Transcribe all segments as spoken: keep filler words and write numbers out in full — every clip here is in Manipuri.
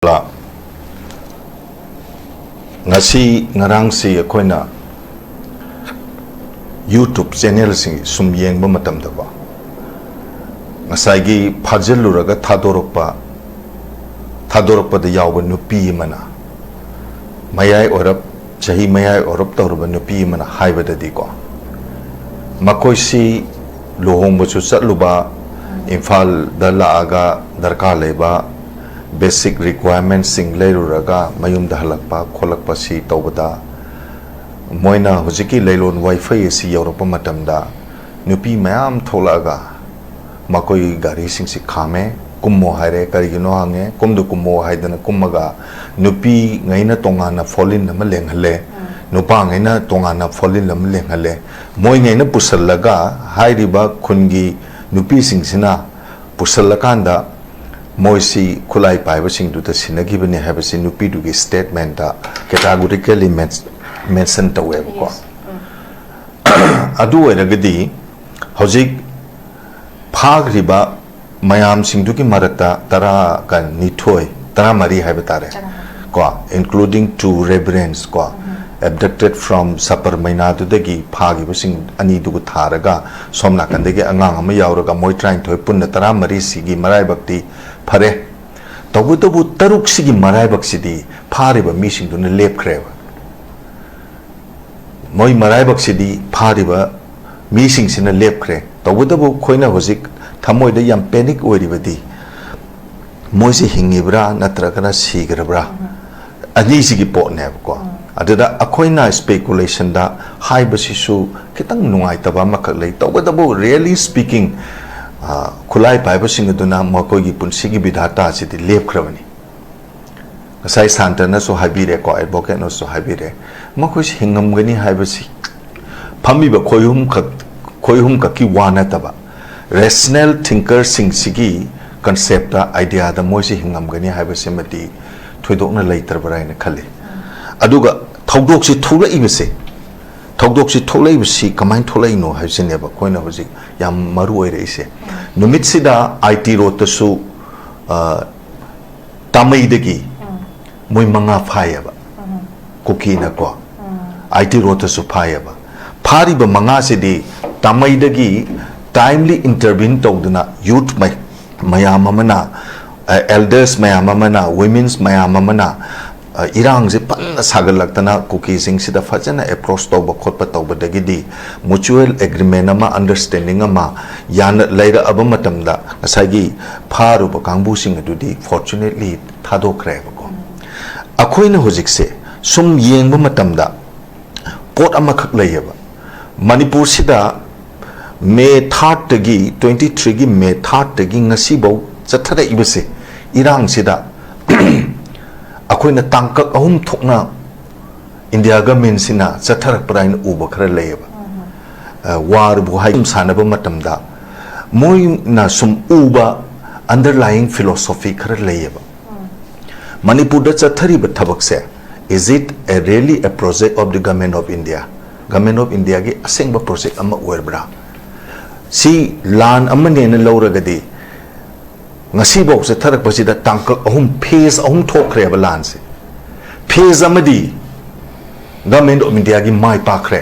ꯂꯥ꯫ ꯉꯁꯤ ꯉꯔꯥꯡꯁꯤ ꯑꯩꯈꯣꯏꯅ YouTube ꯆꯦꯅꯦꯜꯁꯤꯡ ꯁꯨꯝ ꯌꯦꯡꯕ ꯃꯇꯝꯗꯀꯣ, ꯉꯁꯥꯏꯒꯤ ꯐꯥꯖꯤꯜꯂꯨꯔꯒ ꯊꯥꯗꯣꯔꯛꯄ, ꯊꯥꯗꯣꯔꯛꯄꯗ ꯌꯥꯎꯕ ꯅꯨꯄꯤ ꯑꯃꯅ, ꯃꯌꯥꯏ ꯑꯣꯏꯔꯞ, ꯆꯍꯤ ꯃꯌꯥꯏ ꯑꯣꯏꯔꯞ ꯇꯧꯔꯕ ꯅꯨꯄꯤ ꯑꯃꯅ ꯍꯥꯏꯕꯗꯗꯤꯀꯣ, ꯃꯈꯣꯏꯁꯤ ꯂꯨꯍꯣꯡꯕꯁꯨ ꯆꯠꯂꯨꯕ, ꯏꯝꯐꯥꯜꯗ ꯂꯥꯛꯑꯒ ꯗꯔꯀꯥꯔ ꯂꯩꯕ basic requirementꯁꯤꯡ ꯂꯩꯔꯨꯔꯒ ꯃꯌꯨꯝꯗ ꯍꯜꯂꯛꯄ ꯈꯣꯠꯂꯛꯄꯁꯤ ꯇꯧꯕꯗ, ꯃꯣꯏꯅ ꯍꯧꯖꯤꯛꯀꯤ ꯂꯩꯂꯣꯟ ꯋꯥꯏꯐꯩ ꯑꯁꯤ ꯌꯧꯔꯛꯄ ꯃꯇꯝꯗ, ꯅꯨꯄꯤ ꯃꯌꯥꯝ ꯊꯣꯛꯂꯛꯑꯒ ꯃꯈꯣꯏꯒꯤ ꯒꯥꯔꯤꯁꯤꯡꯁꯤ ꯈꯥꯝꯃꯦ꯫ "ꯀꯨꯝꯃꯣ" ꯍꯥꯏꯔꯦ꯫ "ꯀꯔꯤꯒꯤꯅꯣ?" ꯍꯪꯉꯦ꯫ "ꯀꯨꯝꯗ ꯀꯨꯝꯃꯣ" ꯍꯥꯏꯗꯅ ꯀꯨꯝꯃꯒ, ꯅꯨꯄꯤꯉꯩꯅ ꯇꯣꯉꯥꯟꯅ four lane ꯑꯃ ꯂꯦꯡꯍꯜꯂꯦ, ꯅꯨꯄꯥꯉꯩꯅ ꯇꯣꯉꯥꯟꯅ four lane ꯑꯃ ꯂꯦꯡꯍꯜꯂꯦ꯫ ꯃꯣꯏꯉꯩꯅ ꯄꯨꯁꯜꯂꯒ ꯍꯥꯏꯔꯤꯕ ꯈꯨꯟꯒꯤ ꯅꯨꯄꯤꯁꯤꯡꯁꯤꯅ ꯄꯨꯁꯜꯂꯀꯥꯟꯗ, ꯃꯣꯏꯁꯤ ꯈꯨꯠꯂꯥꯏ ꯄꯥꯏꯕꯁꯤꯡꯗꯨꯗ ꯁꯤꯟꯅꯈꯤꯕꯅꯤ ꯍꯥꯏꯕꯁꯤ ꯅꯨꯄꯤꯗꯨꯒꯤ statementꯇ categorically mention ꯇꯧꯋꯦꯕꯀꯣ꯫ Yes. ꯎꯝ꯫ ꯑꯗꯨ ꯑꯣꯏꯔꯒꯗꯤ ꯍꯧꯖꯤꯛ ꯐꯥꯈ꯭ꯔꯤꯕ ꯃꯌꯥꯝꯁꯤꯡꯗꯨꯒꯤ ꯃꯔꯛꯇ ꯇꯔꯥꯒ ꯅꯤꯊꯣꯏ, ꯇꯔꯥꯃꯔꯤ ꯍꯥꯏꯕ ꯇꯥꯔꯦ, ꯇꯔꯥꯃꯔꯤ꯫ ꯀꯣ, including two reverends ꯀꯣ, ꯎꯝ꯫ Abducted from ꯁꯄꯔꯃꯩꯅꯥꯗꯨꯗꯒꯤ ꯐꯥꯈꯤꯕꯁꯤꯡ ꯑꯅꯤꯗꯨꯒ ꯊꯥꯔꯒ, ꯁꯣꯝ ꯅꯥꯀꯟꯗꯒꯤ ꯑꯉꯥꯡ ꯑꯃ ꯌꯥꯎꯔꯒ, ꯃꯣꯏ ꯇꯔꯥꯅꯤꯊꯣꯏ ꯄꯨꯟꯅ ꯇꯔꯥꯃꯔꯤꯁꯤꯒꯤ ꯃꯔꯥꯏꯕꯛꯇꯤ ꯐꯔꯦ꯫ ꯇꯧꯕꯇꯕꯨ ꯇꯔꯨꯛꯁꯤꯒꯤ ꯃꯔꯥꯏꯕꯛꯁꯤꯗꯤ ꯐꯥꯔꯤꯕ ꯃꯤꯁꯤꯡꯗꯨꯅ ꯂꯦꯞꯈ꯭ꯔꯦꯕ꯫ ꯃꯣꯏ ꯃꯔꯥꯏꯕꯛꯁꯤꯗꯤ ꯐꯥꯔꯤꯕ ꯃꯤꯁꯤꯡꯁꯤꯅ ꯂꯦꯞꯈ꯭ꯔꯦ꯫ ꯇꯧꯕꯇꯕꯨ ꯑꯩꯈꯣꯏꯅ ꯍꯧꯖꯤꯛ ꯊꯃꯣꯏꯗ ꯌꯥꯝ panic ꯑꯣꯏꯔꯤꯕꯗꯤ, ꯃꯣꯏꯁꯤ ꯍꯤꯡꯉꯤꯕ꯭ꯔꯥ ꯅꯠꯇ꯭ꯔꯒꯅ ꯁꯤꯈ꯭ꯔꯕ꯭ꯔꯥ? ꯎꯝ꯫ ꯑꯅꯤꯁꯤꯒꯤ ꯄꯣꯠꯅꯦꯕꯀꯣ꯫ ꯎꯝ꯫ ꯑꯗꯨꯗ ꯑꯩꯈꯣꯏꯅ speculationꯗ ꯍꯥꯏꯕꯁꯤꯁꯨ ꯈꯤꯇꯪ ꯅꯨꯡꯉꯥꯏꯇꯕ ꯑꯃꯈꯛ ꯂꯩ꯫ ꯇꯧꯕꯇꯕꯨ, really speaking, ꯑ, ꯈꯨꯠꯂꯥꯏ ꯄꯥꯏꯕꯁꯤꯡ ꯑꯗꯨꯅ ꯃꯈꯣꯏꯒꯤ ꯄꯨꯟꯁꯤꯒꯤ ꯕꯤꯙꯥꯇꯥ ꯑꯁꯤꯗꯤ ꯂꯦꯞꯈ꯭ꯔꯕꯅꯤ꯫ ꯉꯁꯥꯏ ꯁꯥꯟꯇꯅꯁꯨ ꯍꯥꯏꯕꯤꯔꯦꯀꯣ, advocateꯅꯁꯨ ꯍꯥꯏꯕꯤꯔꯦ, ꯃꯈꯣꯏꯁꯤ ꯍꯤꯡꯉꯝꯒꯅꯤ ꯍꯥꯏꯕꯁꯤ ꯐꯝꯃꯤꯕ ꯈꯣꯏꯍꯨꯝꯈꯛ, ꯈꯣꯏꯍꯨꯝꯈꯛꯀꯤ ꯋꯥ ꯅꯠꯇꯕ, rational thinkerꯁꯤꯡꯁꯤꯒꯤ conceptꯇ, ideaꯗ ꯃꯣꯏꯁꯤ ꯍꯤꯡꯉꯝꯒꯅꯤ ꯍꯥꯏꯕꯁꯤꯃꯗꯤ ꯊꯣꯏꯗꯣꯛꯅ ꯂꯩꯇ꯭ꯔꯕ꯭ꯔꯥ ꯍꯥꯏꯅ ꯈꯜꯂꯤ꯫ ꯑꯗꯨꯒ ꯊꯧꯗꯣꯛꯁꯤ ꯊꯣꯛꯂꯛꯏꯕꯁꯦ, ꯊꯧꯗꯣꯛꯁꯤ ꯊꯣꯛꯂꯛꯏꯕꯁꯤ ꯀꯃꯥꯏꯅ ꯊꯣꯛꯂꯛꯏꯅꯣ ꯍꯥꯏꯕꯁꯤꯅꯦꯕ ꯑꯩꯈꯣꯏꯅ ꯍꯧꯖꯤꯛ ꯌꯥꯝ ꯃꯔꯨ ꯑꯣꯏꯔꯛꯏꯁꯦ꯫ ꯅꯨꯃꯤꯠꯁꯤꯗ I T roadꯇꯁꯨ, ꯑ, ꯇꯥꯃꯩꯗꯒꯤ ꯃꯣꯏ ꯃꯉꯥ ꯐꯥꯏꯌꯦꯕ, ꯀꯨꯀꯤꯅꯀꯣ꯫ ꯑꯥꯏ ꯇꯤ ꯔꯣꯗꯇꯁꯨ ꯐꯥꯏꯌꯦꯕ꯫ ꯐꯥꯔꯤꯕ ꯃꯉꯥꯁꯤꯗꯤ ꯇꯥꯃꯩꯗꯒꯤ timely intervene ꯇꯧꯗꯅ, youth ꯃꯌꯥꯝ ꯑꯃꯅ, ꯑꯦꯜꯗꯔꯁ ꯃꯌꯥꯝ ꯑꯃꯅ, ꯋꯤꯃꯤꯟꯁ ꯃꯌꯥꯝ ꯑꯃꯅ, ꯑ, ꯏꯔꯥꯡꯁꯦ ꯐꯖꯅ ꯁꯥꯒꯠꯂꯛꯇꯅ ꯀꯨꯀꯤꯁꯤꯡꯁꯤꯗ ꯐꯖꯅ ꯑꯦꯄ꯭ꯔꯣꯁ ꯇꯧꯕ ꯈꯣꯠꯄ ꯇꯧꯕꯗꯒꯤꯗꯤ ꯃ꯭ꯌꯨꯆꯨꯋꯦꯜ ꯑꯦꯒ꯭ꯔꯤꯃꯦꯟ ꯑꯃ, ꯑꯟꯗꯔꯁ꯭ꯇꯦꯟꯗꯤꯡ ꯑꯃ ꯌꯥꯅ ꯂꯩꯔꯛꯑꯕ ꯃꯇꯝꯗ, ꯉꯁꯥꯏꯒꯤ ꯐꯥꯔꯨꯕ ꯀꯥꯡꯕꯨꯁꯤꯡ ꯑꯗꯨꯗꯤ ꯐꯣꯔꯆꯨꯅꯦꯠꯂꯤ ꯊꯥꯗꯣꯛꯈ꯭ꯔꯦꯕꯀꯣ꯫ ꯑꯩꯈꯣꯏꯅ ꯍꯧꯖꯤꯛꯁꯦ ꯁꯨꯝ ꯌꯦꯡꯕ ꯃꯇꯝꯗ ꯄꯣꯠ ꯑꯃꯈꯛ ꯂꯩꯌꯦꯕ, ꯃꯅꯤꯄꯨꯔꯁꯤꯗ ꯃꯦ ꯊꯥꯔꯠꯇꯒꯤ, ꯇ꯭ꯋꯦꯟꯇꯤ ꯊ꯭ꯔꯤꯒꯤ ꯃꯦ ꯊꯥꯔꯠꯇꯒꯤ ꯉꯁꯤꯐꯧ ꯆꯠꯊꯔꯛꯏꯕꯁꯦ, ꯏꯔꯥꯡꯁꯤꯗ ꯑꯩꯈꯣꯏꯅ ꯇꯥꯡꯀꯛ ꯑꯍꯨꯝ ꯊꯣꯛꯅ ꯏꯟꯗꯤꯌꯥ ꯒꯃꯦꯟꯁꯤꯅ ꯆꯠꯊꯔꯛꯄꯗ ꯑꯩꯅ ꯎꯕ ꯈꯔ ꯂꯩꯌꯦꯕ꯫ ꯋꯥꯔꯕꯨ ꯍꯥꯏ ꯁꯥꯟꯅꯕ ꯃꯇꯝꯗ ꯃꯣꯏꯅ ꯁꯨꯝ ꯎꯕ underlying philosophy ꯈꯔ ꯂꯩꯌꯦꯕ꯫ ꯃꯅꯤꯄꯨꯔꯗ ꯆꯠꯊꯔꯤꯕ ꯊꯕꯛꯁꯦ, is it a really a project of the Government of India? Government of Indiaꯒꯤ ꯑꯁꯦꯡꯕ ꯄ꯭ꯔꯣꯖꯦꯛ ꯑꯃ ꯑꯣꯏꯔꯕ꯭ꯔꯥ? ꯁꯤ ꯂꯥꯟ ꯑꯃꯅꯦꯅ ꯂꯧꯔꯒꯗꯤ, ꯉꯁꯤꯐꯥꯎ ꯆꯠꯊꯔꯛꯄꯁꯤꯗ ꯇꯥꯡꯀꯛ ꯑꯍꯨꯝ, ꯐꯦꯖ ꯑꯍꯨꯝ ꯊꯣꯛꯈ꯭ꯔꯦꯕ ꯂꯥꯟꯁꯦ꯫ ꯐꯦꯖ ꯑꯃꯗꯤ ꯒꯚꯔꯟꯃꯦꯟꯠ ꯑꯣꯐ ꯏꯟꯗꯤꯌꯥꯒꯤ ꯃꯥꯏ ꯄꯥꯛꯈ꯭ꯔꯦ,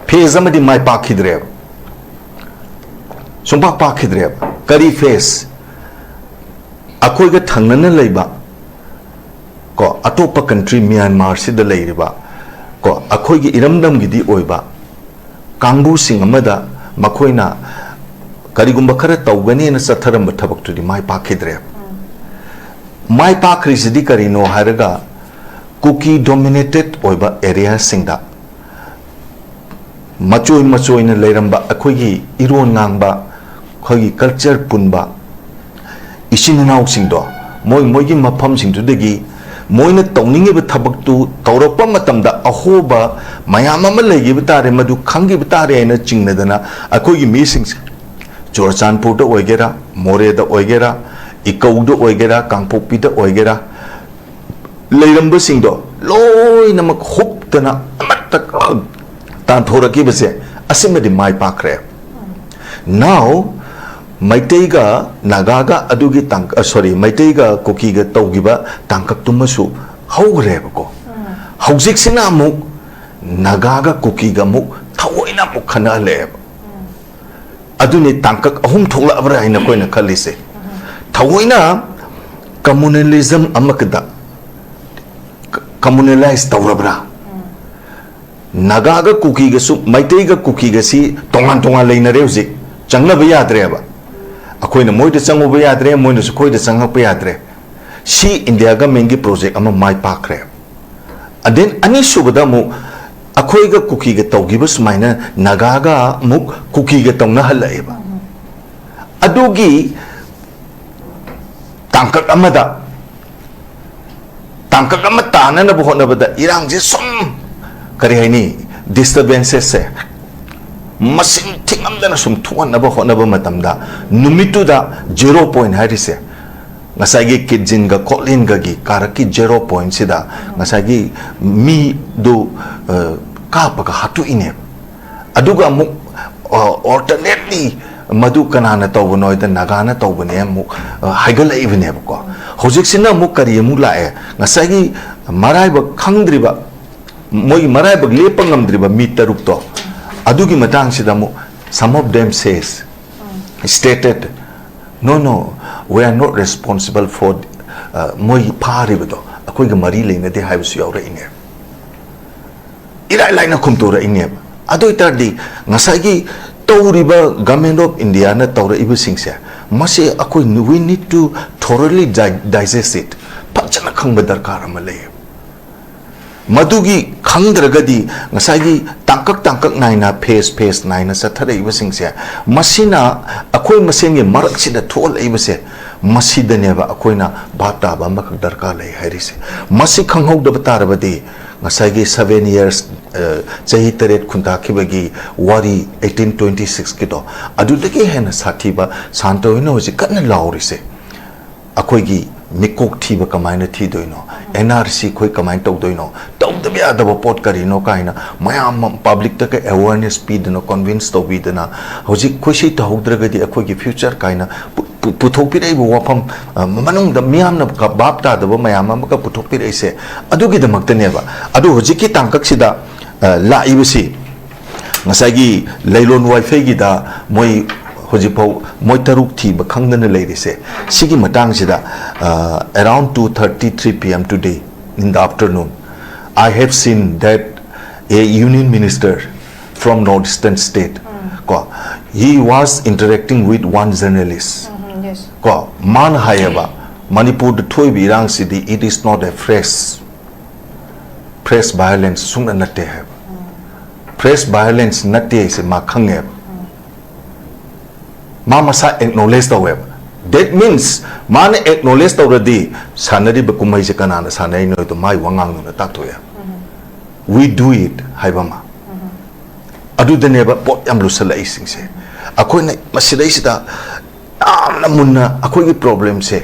ꯐꯦꯖ ꯑꯃꯗꯤ ꯃꯥꯏ ꯄꯥꯛꯈꯤꯗ꯭ꯔꯦꯕ, ꯁꯨꯡꯄꯥꯛ ꯄꯥꯛꯈꯤꯗ꯭ꯔꯦꯕ꯫ ꯀꯔꯤ ꯐꯦꯖ? ꯑꯩꯈꯣꯏꯒ ꯊꯪꯅꯅ ꯂꯩꯕ, ꯀꯣ, ꯑꯇꯣꯞꯄ ꯀꯟꯇ꯭ꯔꯤ, ꯃ꯭ꯌꯥꯟꯃꯥꯔꯁꯤꯗ ꯂꯩꯔꯤꯕ, ꯀꯣ, ꯑꯩꯈꯣꯏꯒꯤ ꯏꯔꯝꯗꯝꯒꯤꯗꯤ ꯑꯣꯏꯕ ꯀꯥꯡꯕꯨꯁꯤꯡ ꯑꯃꯗ ꯃꯈꯣꯏꯅ ꯀꯔꯤꯒꯨꯝꯕ ꯈꯔ ꯇꯧꯒꯅꯦꯅ ꯆꯠꯊꯔꯝꯕ ꯊꯕꯛꯇꯨꯗꯤ ꯃꯥꯏ ꯄꯥꯛꯈꯤꯗ꯭ꯔꯦ꯫ ꯃꯥꯏ ꯄꯥꯛꯈ꯭ꯔꯤꯁꯤꯗꯤ ꯀꯔꯤꯅꯣ ꯍꯥꯏꯔꯒ, ꯀꯨꯀꯤ ꯗꯣꯃꯤꯅꯦꯇꯦꯠ ꯑꯣꯏꯕ ꯑꯦꯔꯤꯌꯥꯁꯤꯡꯗ ꯃꯆꯣꯏ ꯃꯆꯣꯏꯅ ꯂꯩꯔꯝꯕ ꯑꯩꯈꯣꯏꯒꯤ ꯏꯔꯣꯟ ꯉꯥꯡꯕ, ꯑꯩꯈꯣꯏꯒꯤ ꯀꯜꯆꯔ ꯄꯨꯟꯕ ꯏꯆꯤꯟ ꯏꯅꯥꯎꯁꯤꯡꯗꯣ, ꯃꯣꯏ ꯃꯣꯏꯒꯤ ꯃꯐꯝꯁꯤꯡꯗꯨꯗꯒꯤ ꯃꯣꯏꯅ ꯇꯧꯅꯤꯡꯉꯤꯕ ꯊꯕꯛꯇꯨ ꯇꯧꯔꯛꯄ ꯃꯇꯝꯗ ꯑꯍꯣꯕ ꯃꯌꯥꯝ ꯑꯃ ꯂꯩꯈꯤꯕ ꯇꯥꯔꯦ, ꯃꯗꯨ ꯈꯪꯈꯤꯕ ꯇꯥꯔꯦ ꯍꯥꯏꯅ ꯆꯤꯡꯅꯗꯅ ꯑꯩꯈꯣꯏꯒꯤ ꯃꯤꯁꯤꯡꯁꯦ ꯆꯨꯔꯆꯥꯟꯄꯨꯔꯗ ꯑꯣꯏꯒꯦꯔꯥ, ꯃꯣꯔꯦꯗ ꯑꯣꯏꯒꯦꯔꯥ, ꯏꯀꯧꯗ ꯑꯣꯏꯒꯦꯔꯥ, ꯀꯥꯡꯄꯣꯛꯄꯤꯗ ꯑꯣꯏꯒꯦꯔꯥ, ꯂꯩꯔꯝꯕꯁꯤꯡꯗꯣ ꯂꯣꯏꯅꯃꯛ ꯍꯨꯞꯇꯅ ꯑꯃꯠꯇ ꯇꯥꯟꯊꯣꯔꯛꯈꯤꯕꯁꯦ, ꯑꯁꯤꯃꯗꯤ ꯃꯥꯏ ꯄꯥꯛꯈ꯭ꯔꯦ꯫ Now, ꯃꯩꯇꯩꯒ ꯅꯥꯒꯥꯒ ꯑꯗꯨꯒꯤ ꯇꯥꯡ-, ꯑ, sorry, ꯃꯩꯇꯩꯒ ꯀꯨꯀꯤꯒ ꯇꯧꯈꯤꯕ ꯇꯥꯡꯀꯛꯇꯨꯃꯁꯨ ꯍꯧꯈ꯭ꯔꯦꯕꯀꯣ꯫ ꯍꯧꯖꯤꯛꯁꯤꯅ ꯑꯃꯨꯛ ꯅꯥꯒꯥꯒ ꯀꯨꯀꯤꯒ ꯑꯃꯨꯛ ꯊꯑꯣꯏꯅ ꯑꯃꯨꯛ ꯈꯟꯅꯍꯜꯂꯛꯑꯦꯕ꯫ ꯑꯗꯨꯅꯤ ꯇꯥꯡꯀꯛ ꯑꯍꯨꯝ ꯊꯣꯛꯂꯛꯑꯕ꯭ꯔꯥ ꯍꯥꯏꯅ ꯑꯩꯈꯣꯏꯅ ꯈꯜꯂꯤꯁꯦ꯫ ꯊꯑꯣꯏꯅ communalism ꯑꯃꯈꯛꯇ communalize ꯇꯧꯔꯕ꯭ꯔꯥ? ꯅꯥꯒꯥꯒ ꯀꯨꯀꯤꯒꯁꯨ, ꯃꯩꯇꯩꯒ ꯀꯨꯀꯤꯒꯁꯤ ꯇꯣꯉꯥꯟ ꯇꯣꯉꯥꯟ ꯂꯩꯅꯔꯦ ꯍꯧꯖꯤꯛ꯫ ꯆꯪꯅꯕ ꯌꯥꯗ꯭ꯔꯦꯕ꯫ ꯑꯩꯈꯣꯏꯅ ꯃꯣꯏꯗ ꯆꯪꯉꯨꯕ ꯌꯥꯗ꯭ꯔꯦ, ꯃꯣꯏꯅꯁꯨ ꯑꯩꯈꯣꯏꯗ ꯆꯪꯉꯛꯄ ꯌꯥꯗ꯭ꯔꯦ꯫ ꯁꯤ ꯏꯟꯗꯤꯌꯥ ꯒꯃꯦꯟꯒꯤ ꯄ꯭ꯔꯣꯖꯦꯛ ꯑꯃ ꯃꯥꯏ ꯄꯥꯛꯈ꯭ꯔꯦ꯫ And then ꯑꯅꯤꯁꯨꯕꯗ ꯑꯃꯨꯛ ꯑꯩꯈꯣꯏꯒ ꯀꯨꯀꯤꯒ ꯇꯧꯈꯤꯕ ꯁꯨꯃꯥꯏꯅ ꯅꯥꯒꯥꯒ ꯑꯃꯨꯛ ꯀꯨꯀꯤꯒ ꯇꯧꯅꯍꯜꯂꯛꯑꯦꯕ꯫ ꯑꯗꯨꯒꯤ ꯇꯥꯡꯀꯛ ꯑꯃꯗ, ꯇꯥꯡꯀꯛ ꯑꯃ ꯇꯥꯅꯅꯕ ꯍꯣꯠꯅꯕꯗ ꯏꯔꯥꯡꯁꯦ ꯁꯨꯝ, ꯀꯔꯤ ꯍꯥꯏꯅꯤ, disturbances ꯁꯦ ꯃꯁꯤꯡ ꯊꯤꯉꯝꯗꯅ ꯁꯨꯝ ꯊꯣꯛꯍꯟꯅꯕ ꯍꯣꯠꯅꯕ ꯃꯇꯝꯗ, ꯅꯨꯃꯤꯠꯇꯨꯗ zero point ꯍꯥꯏꯔꯤꯁꯦ, ꯉꯁꯥꯏꯒꯤ ꯀꯤꯠꯖꯤꯟꯒ ꯈꯣꯠꯂꯤꯟꯒꯒꯤ ꯀꯥꯔꯛꯀꯤ zero point ꯁꯤꯗ ꯉꯁꯥꯏꯒꯤ ꯃꯤꯗꯨ, ꯑ, ꯀꯥꯞꯄꯒ ꯍꯥꯠꯇꯣꯛꯏꯅꯦꯕ꯫ ꯑꯗꯨꯒ ꯑꯃꯨꯛ, ꯑ, alternately ꯃꯗꯨ ꯀꯅꯥꯅ ꯇꯧꯕꯅꯣ ꯍꯥꯏꯗ ꯅꯥꯒꯥꯅ ꯇꯧꯕꯅꯦ ꯑꯃꯨꯛ, ꯑ, ꯍꯥꯏꯒꯠꯂꯛꯏꯕꯅꯦꯕꯀꯣ꯫ ꯍꯧꯖꯤꯛꯁꯤꯅ ꯑꯃꯨꯛ ꯀꯔꯤ ꯑꯃꯨꯛ ꯂꯥꯛꯑꯦ? ꯉꯁꯥꯏꯒꯤ ꯃꯔꯥꯏꯕꯛ ꯈꯪꯗ꯭ꯔꯤꯕ, ꯃꯣꯏꯒꯤ ꯃꯔꯥꯏꯕꯛ ꯂꯦꯞꯄ ꯉꯝꯗ꯭ꯔꯤꯕ ꯃꯤ ꯇꯔꯨꯛꯇꯣ, ꯑꯗꯨꯒꯤ ꯃꯇꯥꯡꯁꯤꯗ ꯑꯃꯨꯛ some of them says, stated, "No, no, we are not responsible for," ꯑ, ꯃꯣꯏ ꯐꯥꯔꯤꯕꯗꯣ ꯑꯩꯈꯣꯏꯒ ꯃꯔꯤ ꯂꯩꯅꯗꯦ ꯍꯥꯏꯕꯁꯨ ꯌꯥꯎꯔꯛꯏꯅꯦ꯫ ꯏꯔꯥꯏ ꯂꯥꯏꯅ ꯈꯨꯝꯇꯣꯔꯛꯏꯅꯦꯕ꯫ ꯑꯗꯨ ꯑꯣꯏꯇꯥꯔꯗꯤ ꯉꯁꯥꯏꯒꯤ ꯇꯧꯔꯤꯕ Government of India ꯅ ꯇꯧꯔꯛꯏꯕꯁꯤꯡꯁꯦ, ꯃꯁꯤ ꯑꯩꯈꯣꯏ, we need to thoroughly di-, digest it, ꯐꯖꯅ ꯈꯪꯕ ꯗꯔꯀꯥꯔ ꯑꯃ ꯂꯩꯌꯦꯕ꯫ ꯃꯗꯨꯒꯤ ꯈꯪꯗ꯭ꯔꯒꯗꯤ ꯉꯁꯥꯏꯒꯤ ꯇꯥꯡꯀꯛ ꯇꯥꯡꯀꯛ ꯅꯥꯏꯅ, phase phase ꯅꯥꯏꯅ ꯆꯠꯊꯔꯛꯏꯕꯁꯤꯡꯁꯦ, ꯃꯁꯤꯅ ꯑꯩꯈꯣꯏ ꯃꯁꯦꯟꯒꯤ ꯃꯔꯛꯁꯤꯗ ꯊꯣꯛꯍꯜꯂꯛꯏꯕꯁꯦ, ꯃꯁꯤꯗꯅꯦꯕ ꯑꯩꯈꯣꯏꯅ ꯚꯥꯞ ꯇꯥꯕ ꯑꯃꯈꯛ ꯗꯔꯀꯥꯔ ꯂꯩ ꯍꯥꯏꯔꯤꯁꯦ꯫ ꯃꯁꯤ ꯈꯪꯍꯧꯗꯕ ꯇꯥꯔꯕꯗꯤ ꯉꯁꯥꯏꯒꯤ seven years, ꯑ, ꯆꯍꯤ ꯇꯔꯦꯠ ꯈꯨꯟꯇꯥꯛꯈꯤꯕꯒꯤ ꯋꯥꯔꯤ eighteen twenty six ꯀꯤꯗꯣ, ꯑꯗꯨꯗꯒꯤ ꯍꯦꯟꯅ ꯁꯥꯊꯤꯕ ꯁꯥꯟꯇ ꯍꯣꯏꯅ ꯍꯧꯖꯤꯛ ꯀꯟꯅ ꯂꯥꯎꯔꯤꯁꯦ꯫ ꯑꯩꯈꯣꯏꯒꯤ ꯃꯤꯀꯣꯛ ꯊꯤꯕ ꯀꯃꯥꯏꯅ ꯊꯤꯗꯣꯏꯅꯣ, ꯑꯦꯟ ꯑꯥꯔ ꯁꯤ ꯑꯩꯈꯣꯏ ꯀꯃꯥꯏꯅ ꯇꯧꯗꯣꯏꯅꯣ, ꯇꯧꯗꯕ ꯌꯥꯗꯕ ꯄꯣꯠ ꯀꯔꯤꯅꯣ ꯀꯥꯏꯅ ꯃꯌꯥꯝ ꯑꯃ ꯄꯕ꯭ꯂꯤꯛꯇꯒ ꯑꯦꯋꯥꯔꯅꯦꯁ ꯄꯤꯗꯅ, ꯀꯟꯚꯤꯟꯁ ꯇꯧꯕꯤꯗꯅ, ꯍꯧꯖꯤꯛ ꯑꯩꯈꯣꯏ ꯁꯤ ꯇꯧꯍꯧꯗ꯭ꯔꯒꯗꯤ ꯑꯩꯈꯣꯏꯒꯤ ꯐ꯭ꯌꯨꯆꯔ ꯀꯥꯏꯅ ꯄꯨ-, ꯄꯨ-, ꯄꯨꯊꯣꯛꯄꯤꯔꯛꯏꯕ ꯋꯥꯐꯝ, ꯑ, ꯃꯅꯨꯡꯗ ꯃꯤꯌꯥꯝꯅ ꯀ-, ꯚꯥꯞ ꯇꯥꯗꯕ ꯃꯌꯥꯝ ꯑꯃꯒ ꯄꯨꯊꯣꯛꯄꯤꯔꯛꯏꯁꯦ ꯑꯗꯨꯒꯤꯗꯃꯛꯇꯅꯦꯕ꯫ ꯑꯗꯨ ꯍꯧꯖꯤꯛꯀꯤ ꯇꯥꯡꯀꯛꯁꯤꯗ, ꯑ, ꯂꯥꯛꯏꯕꯁꯤ ꯉꯁꯥꯏꯒꯤ ꯂꯩꯔꯣꯟ ꯋꯥꯏꯐꯩꯒꯤꯗ ꯃꯣꯏ ꯍꯧꯖꯤꯛꯐꯥꯎ ꯃꯣꯏ ꯇꯔꯨꯛ ꯊꯤꯕ ꯈꯪꯗꯅ ꯂꯩꯔꯤꯁꯦ, ꯁꯤꯒꯤ ꯃꯇꯥꯡꯁꯤꯗ, uh, around two thirty, three P M today in the afternoon, I have seen that a union minister from northeastern state, ꯀꯣ, he was interacting with one journalist. Yes. ꯀꯣ, ꯃꯥꯅ ꯍꯥꯏꯌꯦꯕ, ꯃꯅꯤꯄꯨꯔꯗ ꯊꯣꯛꯏꯕ ꯏꯔꯥꯡꯁꯤꯗꯤ, it is not a fresh, fresh violence ꯁꯨꯡꯅ ꯅꯠꯇꯦ ꯍꯥꯏꯕ꯫ Fresh violence ꯅꯠꯇꯦ ꯍꯥꯏꯁꯦ ꯃꯥ ꯈꯪꯉꯦꯕ꯫ ꯃꯥ ꯃꯁꯥ ꯑꯦꯛꯅꯣꯂꯦꯖ ꯇꯧꯋꯦꯕ꯫ That means ꯃꯥꯅ ꯑꯦꯛꯅꯣꯂꯦꯖ ꯇꯧꯔꯗꯤ ꯁꯥꯟꯅꯔꯤꯕ ꯀꯨꯝꯍꯩꯁꯦ ꯀꯅꯥꯅ ꯁꯥꯟꯅꯔꯤꯅꯣ ꯍꯥꯏꯗꯣ ꯃꯥꯏ ꯋꯥꯉꯥꯡꯗꯨꯅ ꯇꯥꯛꯊꯣꯛꯑꯦ꯫ We do it ꯍꯥꯏꯕ ꯑꯃ꯫ ꯑꯗꯨꯗꯅꯦꯕ ꯄꯣꯠ ꯌꯥꯝ ꯂꯨꯁꯜꯂꯛꯏꯁꯤꯡꯁꯦ꯫ ꯑꯩꯈꯣꯏꯅ ꯃꯁꯤꯗꯩꯁꯤꯗ ꯌꯥꯝꯅ ꯃꯨꯟꯅ ꯑꯩꯈꯣꯏꯒꯤ ꯄ꯭ꯔꯣꯕ꯭ꯂꯦꯝꯁꯦ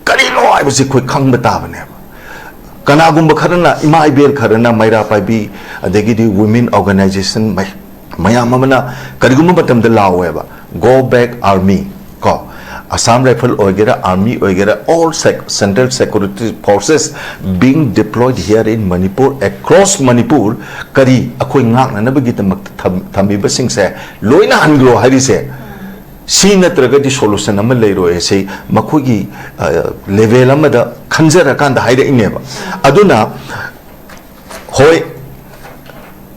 ꯀꯔꯤꯅꯣ ꯍꯥꯏꯕꯁꯦ ꯑꯩꯈꯣꯏ ꯈꯪꯕ ꯇꯥꯕꯅꯦꯕ꯫ ꯀꯅꯥꯒꯨꯝꯕ ꯈꯔꯅ, ꯏꯃꯥ ꯏꯕꯦꯜ ꯈꯔꯅ, ꯃꯩꯔꯥ ꯄꯥꯏꯕꯤ, ꯑꯗꯒꯤꯗꯤ ꯋꯨꯃꯦꯟ ꯑꯣꯔꯒꯅꯥꯏꯖꯦꯁꯟ ꯃꯌꯥꯝ ꯑꯃꯅ ꯀꯔꯤꯒꯨꯝꯕ ꯃꯇꯝꯗ ꯂꯥꯎꯋꯦꯕ, "Go back army", ꯀꯣ, ꯑꯁꯥꯝ ꯔꯥꯏꯐꯜ ꯑꯣꯏꯒꯦꯔꯥ, ꯑꯥꯔꯃꯤ ꯑꯣꯏꯒꯦꯔꯥ, all sec-, central security forces being deployed here in Manipur, across Manipur, ꯀꯔꯤ ꯑꯩꯈꯣꯏ ꯉꯥꯛꯅꯅꯕꯒꯤꯗꯃꯛꯇ ꯊꯝ-, ꯊꯝꯃꯤꯕꯁꯤꯡꯁꯦ ꯂꯣꯏꯅ ꯍꯟꯈ꯭ꯔꯣ ꯍꯥꯏꯔꯤꯁꯦ꯫ ꯁꯤ ꯅꯠꯇ꯭ꯔꯒꯗꯤ ꯁꯣꯂꯨꯁꯟ ꯑꯃ ꯂꯩꯔꯣꯏ ꯍꯥꯏꯁꯦ ꯃꯈꯣꯏꯒꯤ, ꯑ, ꯂꯦꯚꯦꯜ ꯑꯃꯗ ꯈꯟꯖꯔꯀꯥꯟꯗ ꯍꯥꯏꯔꯛꯏꯅꯦꯕ꯫ ꯑꯗꯨꯅ ꯍꯣꯏ,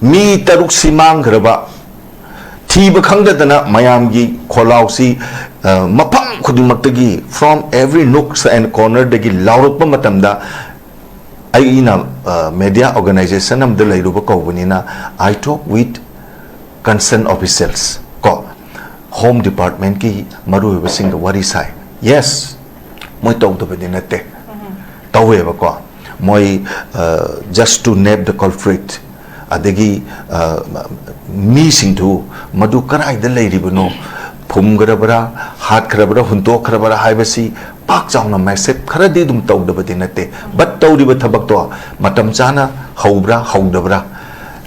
ꯃꯤ ꯇꯔꯨꯛꯁꯤ ꯃꯥꯡꯈ꯭ꯔꯕ, ꯊꯤꯕ ꯈꯪꯗꯗꯅ ꯃꯌꯥꯝꯒꯤ ꯈꯣꯜꯂꯥꯎꯁꯤ, ꯑ, ꯃꯐꯝ ꯈꯨꯗꯤꯡꯃꯛꯇꯒꯤ, from every nooks and corner ꯗꯒꯤ ꯂꯥꯎꯔꯛꯄ ꯃꯇꯝꯗ, ꯑꯩꯅ, ꯑ, ꯃꯦꯗꯤꯌꯥ ꯑꯣꯔꯒꯅꯥꯏꯖꯦꯁꯟ ꯑꯃꯗ ꯂꯩꯔꯨꯕ ꯀꯧꯕꯅꯤꯅ, I talk with concerned officials, ꯀꯣ, ꯍꯣꯝ ꯗꯤꯄꯥꯔꯠꯃꯦꯟꯠꯀꯤ ꯃꯔꯨꯑꯣꯏꯕꯁꯤꯡꯒ ꯋꯥꯔꯤ ꯁꯥꯏ꯫ Yes, ꯃꯣꯏ ꯇꯧꯗꯕꯗꯤ ꯅꯠꯇꯦ, ꯇꯧꯋꯦꯕꯀꯣ꯫ ꯃꯣꯏ, ꯑ, just to nab the culprit, ꯑꯗꯒꯤ, ꯑ, ꯃꯤꯁꯤꯡꯗꯨ ꯃꯗꯨ ꯀꯗꯥꯏꯗ ꯂꯩꯔꯤꯕꯅꯣ, ꯐꯨꯝꯈ꯭ꯔꯕ꯭ꯔꯥ, ꯍꯥꯠꯈ꯭ꯔꯕ꯭ꯔꯥ, ꯍꯨꯟꯇꯣꯛꯈ꯭ꯔꯕ꯭ꯔꯥ ꯍꯥꯏꯕꯁꯤ ꯄꯥꯛ ꯆꯥꯎꯅ ꯃꯦꯁꯦꯞ ꯈꯔꯗꯤ ꯑꯗꯨꯝ ꯇꯧꯗꯕꯗꯤ ꯅꯠꯇꯦ꯫ ꯕꯠ ꯇꯧꯔꯤꯕ ꯊꯕꯛꯇꯣ ꯃꯇꯝ ꯆꯥꯅ ꯍꯧꯕ꯭ꯔꯥ, ꯍꯧꯗꯕ꯭ꯔꯥ?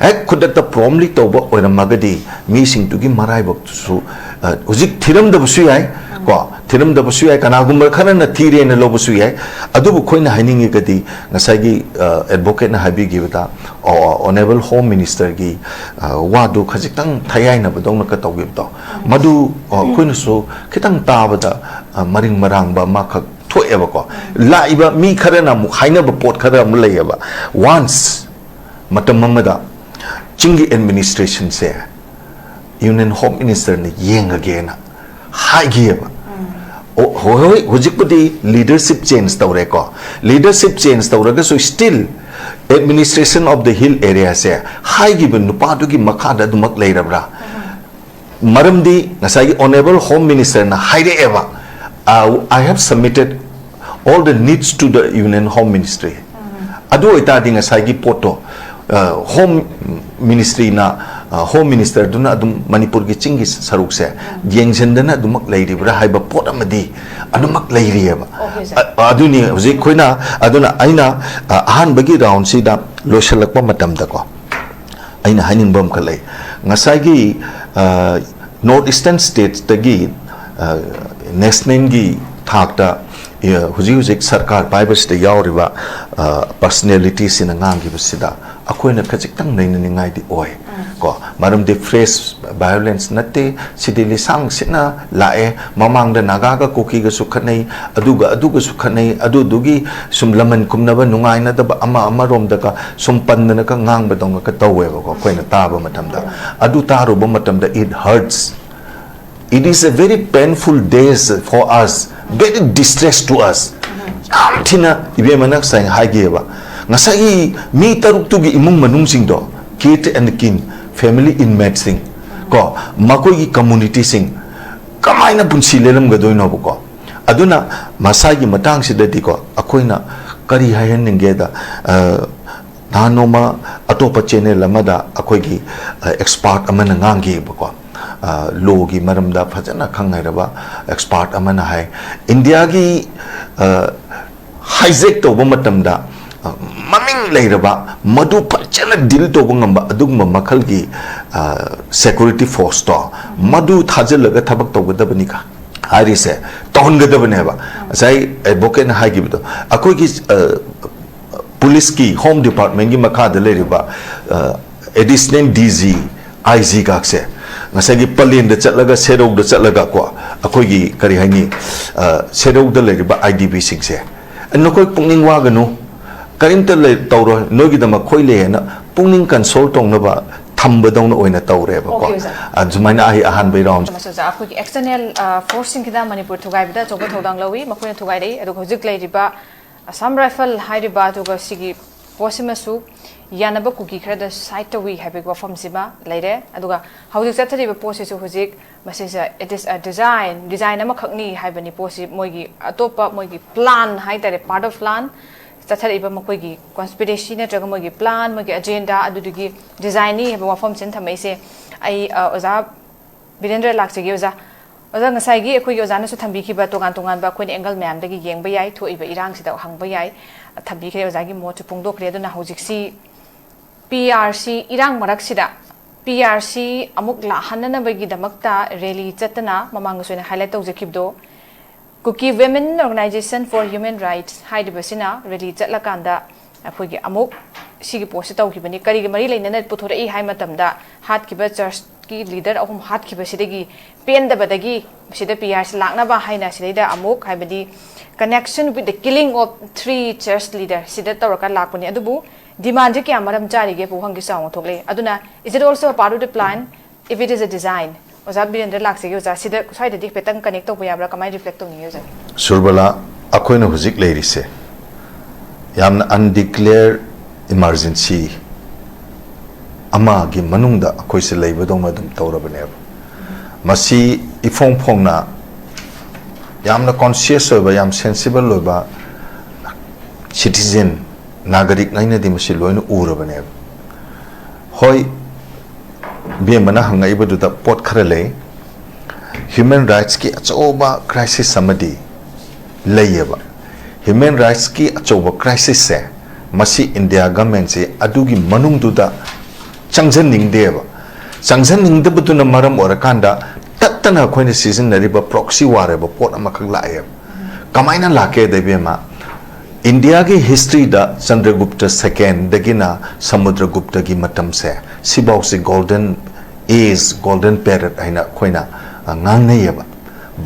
ꯍꯦꯛ ꯈꯨꯗꯛꯇ ꯄ꯭ꯔꯣꯝꯂꯤ ꯇꯧꯕ ꯑꯣꯏꯔꯝꯃꯒꯗꯤ ꯃꯤꯁꯤꯡꯗꯨꯒꯤ ꯃꯔꯥꯏꯕꯛꯇꯨꯁꯨ, ꯑ, ꯍꯧꯖꯤꯛ ꯊꯤꯔꯝꯗꯕꯁꯨ ꯌꯥꯏ, ꯀꯣ? ꯊꯤꯔꯝꯗꯕꯁꯨ ꯌꯥꯏ, ꯀꯅꯥꯒꯨꯝꯕ ꯈꯔꯅ ꯊꯤꯔꯦꯅ ꯂꯧꯕꯁꯨ ꯌꯥꯏ꯫ ꯑꯗꯨꯕꯨ ꯑꯩꯈꯣꯏꯅ ꯍꯥꯏꯅꯤꯡꯉꯤꯒꯗꯤ ꯉꯁꯥꯏꯒꯤ, ꯑ, ꯑꯦꯗꯚꯣꯀꯦꯠꯅ ꯍꯥꯏꯕꯤꯈꯤꯕꯗ, ꯑꯣ, ꯑꯣꯅꯦꯕꯜ ꯍꯣꯝ ꯃꯤꯅꯤꯁꯇꯔꯒꯤ, ꯑ, ꯋꯥꯗꯨ ꯈꯖꯤꯛꯇꯪ ꯊꯌꯥꯏꯅꯕꯗꯧꯅ ꯀ ꯇꯧꯈꯤꯕꯗꯣ, ꯃꯗꯨ, ꯑ, ꯑꯩꯈꯣꯏꯅꯁꯨ ꯈꯤꯇꯪ ꯇꯥꯕꯗ, ꯑ, ꯃꯔꯤꯡ ꯃꯔꯥꯡꯕ ꯑꯃꯈꯛ ꯊꯣꯛꯑꯦꯕꯀꯣ꯫ ꯂꯥꯛꯏꯕ ꯃꯤ ꯈꯔꯅ ꯑꯃꯨꯛ ꯍꯥꯏꯅꯕ ꯄꯣꯠ ꯈꯔ ꯑꯃ ꯂꯩꯌꯦꯕ꯫ ꯋꯥꯟꯁ ꯃꯇꯝ ꯑꯃꯗ ꯆꯤꯡꯒꯤ ꯑꯦꯗꯃꯤꯅꯤꯁꯇ꯭ꯔꯦꯁꯟꯁꯦ ꯌꯨꯅꯤꯌꯟ ꯍꯣꯝ ꯃꯤꯅꯤꯁꯇꯔꯅ ꯌꯦꯡꯉꯒꯦꯅ ꯍꯥꯏꯈꯤꯑꯕ꯫ ꯑꯣ, ꯍꯣꯏ, ꯍꯣꯏ, ꯍꯧꯖꯤꯛꯄꯨꯗꯤ ꯂꯤꯗꯔꯁꯤꯞ ꯆꯦꯟꯖ ꯇꯧꯔꯦꯀꯣ꯫ ꯂꯤꯗꯔꯁꯤꯞ ꯆꯦꯟꯖ ꯇꯧꯔꯒꯁꯨ still administration of the hill areaꯁꯦ ꯍꯥꯏꯈꯤꯕ ꯅꯨꯄꯥꯗꯨꯒꯤ ꯃꯈꯥꯗ ꯑꯗꯨꯃꯛ ꯂꯩꯔꯕ꯭ꯔꯥ? ꯃꯔꯝꯗꯤ ꯉꯁꯥꯏꯒꯤ ꯑꯣꯅꯦꯕꯜ ꯍꯣꯝ ꯃꯤꯅꯤꯁꯇꯔꯅ ꯍꯥꯏꯔꯛꯑꯦꯕ, "I have submitted all the needs to the Union Home Ministry." ꯑꯗꯨ ꯑꯣꯏꯇꯥꯔꯗꯤ ꯉꯁꯥꯏꯒꯤ ꯄꯣꯠꯇꯣ, ꯑ, ꯍꯣꯝ ꯃꯤꯅꯤꯁꯇ꯭ꯔꯤꯅ, ꯑ, ꯍꯣꯝ ꯃꯤꯅꯤꯁꯇꯔꯗꯨꯅ ꯑꯗꯨꯝ ꯃꯅꯤꯄꯨꯔꯒꯤ ꯆꯤꯡꯒꯤ ꯁꯔꯨꯛꯁꯦ ꯌꯦꯡꯁꯤꯟꯗꯅ ꯑꯗꯨꯃꯛ ꯂꯩꯔꯤꯕ꯭ꯔꯥ ꯍꯥꯏꯕ ꯄꯣꯠ ꯑꯃꯗꯤ ꯑꯗꯨꯃꯛ ꯂꯩꯔꯤꯑꯕ꯫ ꯑꯣꯀꯦ, ꯁꯥꯔ꯫ ꯑ-, ꯑꯗꯨꯅꯤ ꯍꯧꯖꯤꯛ ꯑꯩꯈꯣꯏꯅ, ꯑꯗꯨꯅ ꯑꯩꯅ, ꯑ, ꯑꯍꯥꯟꯕꯒꯤ ꯔꯥꯎꯟꯁꯤꯗ ꯂꯣꯏꯁꯤꯜꯂꯛꯄ ꯃꯇꯝꯗꯀꯣ, ꯑꯩꯅ ꯍꯥꯏꯅꯤꯡꯕ ꯑꯃꯈꯛ ꯂꯩ꯫ ꯉꯁꯥꯏꯒꯤ, ꯑ, ꯅꯣꯔꯠ ꯏꯁꯇꯔꯟ ꯁ꯭ꯇꯦꯠꯁꯇꯒꯤ, ꯑ, ꯅꯦꯁꯅꯦꯜꯒꯤ ꯊꯥꯛꯇ, ꯑ, ꯍꯧꯖꯤꯛ ꯍꯧꯖꯤꯛ ꯁꯔꯀꯥꯔ ꯄꯥꯏꯕꯁꯤꯗ ꯌꯥꯎꯔꯤꯕ, ꯑ, ꯄꯔꯁꯅꯦꯂꯤꯇꯤꯁꯤꯅ ꯉꯥꯡꯈꯤꯕꯁꯤꯗ ꯑꯩꯈꯣꯏꯅ ꯈꯖꯤꯛꯇꯪ ꯅꯩꯅꯅꯤꯡꯉꯥꯏꯗꯤ ꯑꯣꯏ꯫ ꯀꯣ, ꯃꯔꯝꯗꯤ ꯐ꯭ꯔꯦꯁ ꯚꯥꯏꯑꯣꯂꯦꯟꯁ ꯅꯠꯇꯦ, ꯁꯤꯗꯤ ꯂꯤꯁꯥꯡ ꯁꯤꯠꯅ ꯂꯥꯛꯑꯦ꯫ ꯃꯃꯥꯡꯗ ꯅꯥꯒꯥꯒ ꯀꯨꯀꯤꯒꯁꯨ ꯈꯠꯅꯩ, ꯑꯗꯨꯒ ꯑꯗꯨꯒꯁꯨ ꯈꯠꯅꯩ, ꯑꯗꯨꯗꯨꯒꯤ ꯁꯨꯝ ꯂꯃꯟ ꯈꯨꯝꯅꯕ ꯅꯨꯡꯉꯥꯏꯅꯗꯕ ꯑꯃ ꯑꯃꯔꯣꯝꯗꯒ ꯁꯨꯝ ꯄꯟꯗꯅꯒ ꯉꯥꯡꯕꯗꯧꯅꯒ ꯇꯧꯋꯦꯕꯀꯣ꯫ ꯑꯩꯈꯣꯏꯅ ꯇꯥꯕ ꯃꯇꯝꯗ, ꯑꯗꯨ ꯇꯥꯔꯨꯕ ꯃꯇꯝꯗ, it hurts, it is a very painful days for us, very distress to us. ꯌꯥꯝ ꯊꯤꯅ ꯏꯕꯦꯝꯃꯅ ꯉꯁꯥꯏ ꯍꯥꯏꯈꯤꯑꯕ, ꯉꯁꯥꯏꯒꯤ ꯃꯤ ꯇꯔꯨꯛꯇꯨꯒꯤ ꯏꯃꯨꯡ ꯃꯅꯨꯡꯁꯤꯡꯗꯣ, kith and kin, family inmatesꯁꯤꯡ, ꯀꯣ, ꯃꯈꯣꯏꯒꯤ ꯀꯝꯃꯨꯅꯤꯇꯤꯁꯤꯡ ꯀꯃꯥꯏꯅ ꯄꯨꯟꯁꯤ ꯂꯦꯜꯂꯝꯒꯗꯣꯏꯅꯣꯕꯀꯣ? ꯑꯗꯨꯅ ꯃꯁꯥꯒꯤ ꯃꯇꯥꯡꯁꯤꯗꯗꯤꯀꯣ, ꯑꯩꯈꯣꯏꯅ ꯀꯔꯤ ꯍꯥꯏꯍꯟꯅꯤꯡꯒꯦꯗ, ꯑ, ꯅꯍꯥꯟ ꯅꯣꯡꯃ ꯑꯇꯣꯞꯄ ꯆꯦꯅꯦꯜ ꯑꯃꯗ ꯑꯩꯈꯣꯏꯒꯤ, ꯑ, ꯑꯦꯛꯁꯄꯥꯔꯠ ꯑꯃꯅ ꯉꯥꯡꯈꯤꯕꯀꯣ, ꯂꯣꯒꯤ ꯃꯔꯝꯗ ꯐꯖꯅ ꯈꯪ ꯍꯩꯔꯕ ꯑꯦꯛꯁꯄꯥꯔꯠ ꯑꯃꯅ ꯍꯥꯏ, ꯏꯟꯗꯤꯌꯥꯒꯤ ꯍꯥꯏꯖꯦꯛ ꯇꯧꯕ ꯃꯇꯝꯗ ꯃꯃꯤꯡ ꯂꯩꯔꯕ, ꯃꯗꯨ ꯐꯖꯅ ꯗꯤꯜ ꯇꯧꯕ ꯉꯝꯕ ꯑꯗꯨꯒꯨꯝꯕ ꯃꯈꯜꯒꯤ ꯁꯦꯀ꯭ꯌꯨꯔꯤꯇꯤ ꯐꯣꯔꯁꯇꯣ ꯃꯗꯨ ꯊꯥꯖꯤꯜꯂꯒ ꯊꯕꯛ ꯇꯧꯒꯗꯕꯅꯤ ꯍꯥꯏꯔꯤꯁꯦ ꯇꯧꯍꯟꯒꯗꯕꯅꯦꯕ꯫ ꯉꯁꯥꯏ ꯑꯦꯗꯚꯣꯀꯦꯠꯅ ꯍꯥꯏꯈꯤꯕꯗꯣ, ꯑꯩꯈꯣꯏꯒꯤ ꯄꯨꯂꯤꯁꯀꯤ, ꯍꯣꯝ ꯗꯤꯄꯥꯔꯠꯃꯦꯟꯒꯤ ꯃꯈꯥꯗ ꯂꯩꯔꯤꯕ ꯑꯦꯗꯤꯁꯅꯦꯜ ꯗꯤ ꯖꯤ, ꯑꯥꯏ ꯖꯤ ꯒꯥꯛꯁꯦ ꯉꯁꯥꯏꯒꯤ ꯄꯂꯦꯟꯗ ꯆꯠꯂꯒ, ꯁꯦꯔꯧꯗ ꯆꯠꯂꯒ ꯀꯣ, ꯑꯩꯈꯣꯏꯒꯤ ꯀꯔꯤ ꯍꯥꯏꯅꯤ, ꯁꯦꯔꯧꯗ ꯂꯩꯔꯤꯕ ꯑꯥꯏ ꯗꯤ ꯕꯤꯁꯤꯡꯁꯦ, "ꯅꯈꯣꯏ ꯄꯨꯛꯅꯤꯡ ꯋꯥꯒꯅꯨ, ꯀꯔꯤꯝꯇ ꯂꯩ-, ꯇꯧꯔꯣꯏ, ꯅꯣꯏꯒꯤꯗꯃꯛ ꯑꯩꯈꯣꯏ ꯂꯩ" ꯍꯥꯏꯅ ꯄꯨꯛꯅꯤꯡ ꯀꯟꯁꯣꯜ ꯇꯧꯅꯕ ꯊꯝꯕꯗꯧꯅ ꯑꯣꯏꯅ ꯇꯧꯔꯦꯕꯀꯣ꯫ Okay, sir꯫ ꯑꯗꯨꯃꯥꯏꯅ ꯑꯩ ꯑꯍꯥꯟꯕꯒꯤ ꯔꯥꯎꯟ꯫ ꯑꯃꯁꯨ ꯑꯣꯖꯥ, ꯑꯩꯈꯣꯏꯒꯤ ꯑꯦꯛꯁꯇꯔꯅꯦꯜ ꯐꯣꯔꯁꯁꯤꯡꯁꯤꯅ ꯃꯅꯤꯄꯨꯔ ꯊꯨꯒꯥꯏꯕꯗ ꯑꯆꯧꯕ ꯊꯧꯗꯥꯡ ꯂꯧꯏ, ꯃꯈꯣꯏꯅ ꯊꯨꯒꯥꯏꯔꯛꯏ꯫ ꯑꯗꯨꯒ ꯍꯧꯖꯤꯛ ꯂꯩꯔꯤꯕ ꯑꯁꯥꯝ ꯔꯥꯏꯐꯜ ꯍꯥꯏꯔꯤꯕ, ꯑꯗꯨꯒ ꯁꯤꯒꯤ ꯄꯣꯠꯁꯤꯃꯁꯨ ꯌꯥꯅꯕ ꯀꯨꯀꯤ ꯈꯔꯗ ꯁꯥꯏꯠ ꯇꯧꯏ ꯍꯥꯏꯕꯒꯤ ꯋꯥꯐꯝꯁꯤꯃ ꯂꯩꯔꯦ꯫ ꯑꯗꯨꯒ ꯍꯧꯖꯤꯛ ꯆꯠꯊꯔꯤꯕ ꯄꯣꯠꯁꯤꯁꯨ ꯍꯧꯖꯤꯛ ꯃꯁꯤꯁꯦ, it is a design, design ꯑꯃꯈꯛꯅꯤ ꯍꯥꯏꯕꯅꯤ꯫ ꯄꯣꯠꯁꯤ ꯃꯣꯏꯒꯤ ꯑꯇꯣꯞꯄ, ꯃꯣꯏꯒꯤ ꯄ꯭ꯂꯥꯟ ꯍꯥꯏꯇꯥꯔꯦ, part of plan, ꯆꯠꯊꯔꯛꯏꯕ ꯃꯈꯣꯏꯒꯤ ꯀꯣꯟꯁꯄꯤꯔꯦꯁꯤ ꯅꯠꯇ꯭ꯔꯒ ꯃꯣꯏꯒꯤ ꯄ꯭ꯂꯥꯟ, ꯃꯣꯏꯒꯤ ꯑꯦꯖꯦꯟꯗꯥ ꯑꯗꯨꯗꯨꯒꯤ ꯗꯤꯖꯥꯏꯟꯅꯤ ꯍꯥꯏꯕ ꯋꯥꯐꯝꯁꯤꯅ ꯊꯝꯃꯛꯏꯁꯦ꯫ ꯑꯩ, ꯑ, ꯑꯣꯖꯥ ꯕꯤꯔꯦꯟꯗ꯭ꯔ ꯂꯥꯛꯆꯒꯦ, ꯑꯣꯖꯥ꯫ ꯑꯣꯖꯥ, ꯉꯁꯥꯏꯒꯤ ꯑꯩꯈꯣꯏꯒꯤ ꯑꯣꯖꯥꯅꯁꯨ ꯊꯝꯕꯤꯈꯤꯕ ꯇꯣꯉꯥꯟ ꯇꯣꯉꯥꯟꯕ ꯑꯩꯈꯣꯏꯅ ꯑꯦꯡꯒꯜ ꯃꯌꯥꯝꯗꯒꯤ ꯌꯦꯡꯕ ꯌꯥꯏ, ꯊꯣꯛꯏꯕ ꯏꯔꯥꯡꯁꯤꯗ ꯍꯪꯕ ꯌꯥꯏ, ꯊꯝꯕꯤꯈ꯭ꯔꯦ꯫ ꯑꯣꯖꯥꯒꯤ ꯃꯣꯠꯁꯨ ꯐꯣꯡꯗꯣꯛꯈ꯭ꯔꯦ꯫ ꯑꯗꯨꯅ ꯍꯧꯖꯤꯛꯁꯤ ꯄꯤ ꯑꯥꯔ ꯁꯤ ꯏꯔꯥꯡ ꯃꯔꯛꯁꯤꯗ ꯄꯤ ꯑꯥꯔ ꯁꯤ ꯑꯃꯨꯛ ꯂꯥꯛꯍꯟꯅꯅꯕꯒꯤꯗꯃꯛꯇ ꯔꯦꯂꯤ ꯆꯠꯇꯅ, ꯃꯃꯥꯡꯗꯁꯨ ꯑꯩꯅ ꯍꯥꯏꯂꯥꯏꯠ ꯇꯧꯖꯈꯤꯕꯗꯣ, Kuki Women Organization for Human Rights ꯍꯥꯏꯔꯤꯕꯁꯤꯅ ꯔꯦꯂꯤ ꯆꯠꯂꯀꯥꯟꯗ ꯑꯩꯈꯣꯏꯒꯤ ꯑꯃꯨꯛ ꯁꯤꯒꯤ ꯄꯣꯠꯁꯤ ꯇꯧꯈꯤꯕꯅꯤ꯫ ꯀꯔꯤꯒꯤ ꯃꯔꯤ ꯂꯩꯅꯅ ꯄꯨꯊꯣꯔꯛꯏ ꯍꯥꯏ ꯃꯇꯝꯗ, ꯍꯥꯠꯈꯤꯕ ꯆꯔꯆꯀꯤ ꯂꯤꯗꯔ ꯑꯍꯨꯝ ꯍꯥꯠꯈꯤꯕꯁꯤꯗꯒꯤ ꯄꯦꯟꯗꯕꯗꯒꯤ ꯁꯤꯗ ꯄꯤ ꯑꯥꯔ ꯁꯤ ꯂꯥꯛꯅꯕ ꯍꯥꯏꯅ ꯁꯤꯗꯩꯗ ꯑꯃꯨꯛ, ꯍꯥꯏꯕꯗꯤ, connection with the killing of three church leader ꯁꯤꯗ ꯇꯧꯔꯒ ꯂꯥꯛꯄꯅꯤ꯫ ꯑꯗꯨꯕꯨ ꯗꯤꯃꯥꯟꯁꯦ ꯀꯌꯥ ꯃꯔꯝ ꯆꯥꯔꯤꯒꯦ ꯄꯨꯍꯪꯒꯤ ꯆꯥꯎꯅ ꯊꯣꯛꯂꯛꯏ꯫ ꯑꯗꯨꯅ, is it also a part of the plan? If it is a design, ꯑꯣꯖꯥ ꯕꯤꯔꯦꯟꯗ꯭ꯔ ꯂꯥꯛꯆꯒꯦ꯫ ꯑꯣꯖꯥ, ꯁꯤꯗ ꯁ꯭ꯋꯥꯏꯗꯗꯤ ꯍꯥꯏꯐꯦꯠꯇꯪ ꯀꯅꯦꯛ ꯇꯧꯕ ꯌꯥꯕ꯭ꯔꯥ? ꯀꯃꯥꯏꯅ ꯔꯤꯐ꯭ꯂꯦꯛ ꯇꯧꯅꯤꯡꯉꯤ, ꯑꯣꯖꯥ? ꯁꯨꯔꯕꯂꯥ, ꯑꯩꯈꯣꯏꯅ ꯍꯧꯖꯤꯛ ꯂꯩꯔꯤꯁꯦ ꯌꯥꯝꯅ ꯑꯟꯗꯤꯀ꯭ꯂꯦꯌꯔ ꯏꯃꯥꯔꯖꯦꯟꯁꯤ ꯑꯃꯒꯤ ꯃꯅꯨꯡꯗ ꯑꯩꯈꯣꯏꯁꯦ ꯂꯩꯕꯗꯧꯅ ꯑꯗꯨꯝ ꯇꯧꯔꯕꯅꯦꯕ꯫ ꯃꯁꯤ ꯏꯐꯣꯡ ꯐꯣꯡꯅ ꯌꯥꯝꯅ ꯀꯣꯟꯁꯤꯌꯁ ꯑꯣꯏꯕ, ꯌꯥꯝ ꯁꯦꯟꯁꯤꯕꯜ ꯑꯣꯏꯕ ꯁꯤꯇꯤꯖꯦꯟ, ꯅꯥꯒꯔꯤꯛ ꯉꯩꯅꯗꯤ ꯃꯁꯤ ꯂꯣꯏꯅ ꯎꯔꯕꯅꯦꯕ꯫ ꯍꯣꯏ, ꯕꯦꯝꯃꯅ ꯍꯪꯉꯛꯏꯕꯗꯨꯗ ꯄꯣꯠ ꯈꯔ ꯂꯩ꯫ ꯍ꯭ꯌꯨꯃꯦꯟ ꯔꯥꯏꯠꯁꯀꯤ ꯑꯆꯧꯕ ꯀ꯭ꯔꯥꯏꯁꯤꯁ ꯑꯃꯗꯤ ꯂꯩꯌꯦꯕ꯫ ꯍ꯭ꯌꯨꯃꯦꯟ ꯔꯥꯏꯠꯁꯀꯤ ꯑꯆꯧꯕ ꯀ꯭ꯔꯥꯏꯁꯤꯁꯁꯦ, ꯃꯁꯤ ꯏꯟꯗꯤꯌꯥ ꯒꯃꯦꯟꯁꯦ ꯑꯗꯨꯒꯤ ꯃꯅꯨꯡꯗꯨꯗ ꯆꯪꯁꯤꯟꯅꯤꯡꯗꯦꯕ꯫ ꯆꯪꯁꯤꯟꯅꯤꯡꯗꯕꯗꯨꯅ ꯃꯔꯝ ꯑꯣꯏꯔꯀꯥꯟꯗ ꯇꯠꯇꯅ ꯑꯩꯈꯣꯏꯅ ꯁꯤꯖꯤꯟꯅꯔꯤꯕ ꯄ꯭ꯔꯣꯛꯁꯤ ꯋꯥꯔ ꯍꯥꯏꯕ ꯄꯣꯠ ꯑꯃꯈꯛ ꯂꯥꯛꯑꯦꯕ꯫ ꯀꯃꯥꯏꯅ ꯂꯥꯛꯀꯦꯗ, ꯏꯕꯦꯝꯃ, ꯏꯟꯗꯤꯌꯥꯒꯤ ꯍꯤꯁꯇ꯭ꯔꯤꯗ ꯆꯟꯗ꯭ꯔꯒꯨꯞꯇ ꯁꯦꯀꯦꯟꯗꯒꯤꯅ ꯁꯃꯨꯗ꯭ꯔꯒꯨꯞꯇꯒꯤ ꯃꯇꯝꯁꯦ, ꯁꯤꯐꯥꯎꯁꯦ ꯒꯣꯜꯗꯟ ꯑꯦꯖ, ꯒꯣꯜꯗꯟ ꯄꯦꯔꯤꯌꯗ ꯍꯥꯏꯅ ꯑꯩꯈꯣꯏꯅ, ꯑ, ꯉꯥꯡꯅꯩꯌꯦꯕ꯫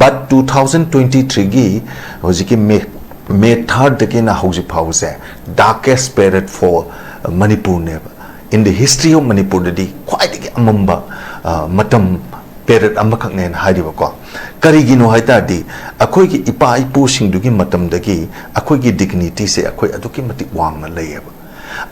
But two thousand twenty threeꯒꯤ ꯍꯧꯖꯤꯛꯀꯤ ꯃꯦ, ꯃꯦ ꯊꯥꯔꯗꯒꯤꯅ ꯍꯧꯖꯤꯛ ꯐꯥꯎꯕꯁꯦ darkest period for ꯃꯅꯤꯄꯨꯔꯅꯦꯕ꯫ In the history of ꯃꯅꯤꯄꯨꯔꯗꯗꯤ ꯈ꯭ꯋꯥꯏꯗꯒꯤ ꯑꯃꯝꯕ, ꯑ, ꯃꯇꯝ ꯄꯦꯔꯤꯌꯗ ꯑꯃꯈꯛꯅꯦꯅ ꯍꯥꯏꯔꯤꯕꯀꯣ꯫ ꯀꯔꯤꯒꯤꯅꯣ ꯍꯥꯏ ꯇꯥꯔꯗꯤ, ꯑꯩꯈꯣꯏꯒꯤ ꯏꯄꯥ ꯏꯄꯨꯁꯤꯡꯗꯨꯒꯤ ꯃꯇꯝꯗꯒꯤ ꯑꯩꯈꯣꯏꯒꯤ ꯗꯤꯒꯅꯤꯇꯤꯁꯦ ꯑꯩꯈꯣꯏ ꯑꯗꯨꯛꯀꯤ ꯃꯇꯤꯛ ꯋꯥꯡꯅ ꯂꯩꯌꯦꯕ꯫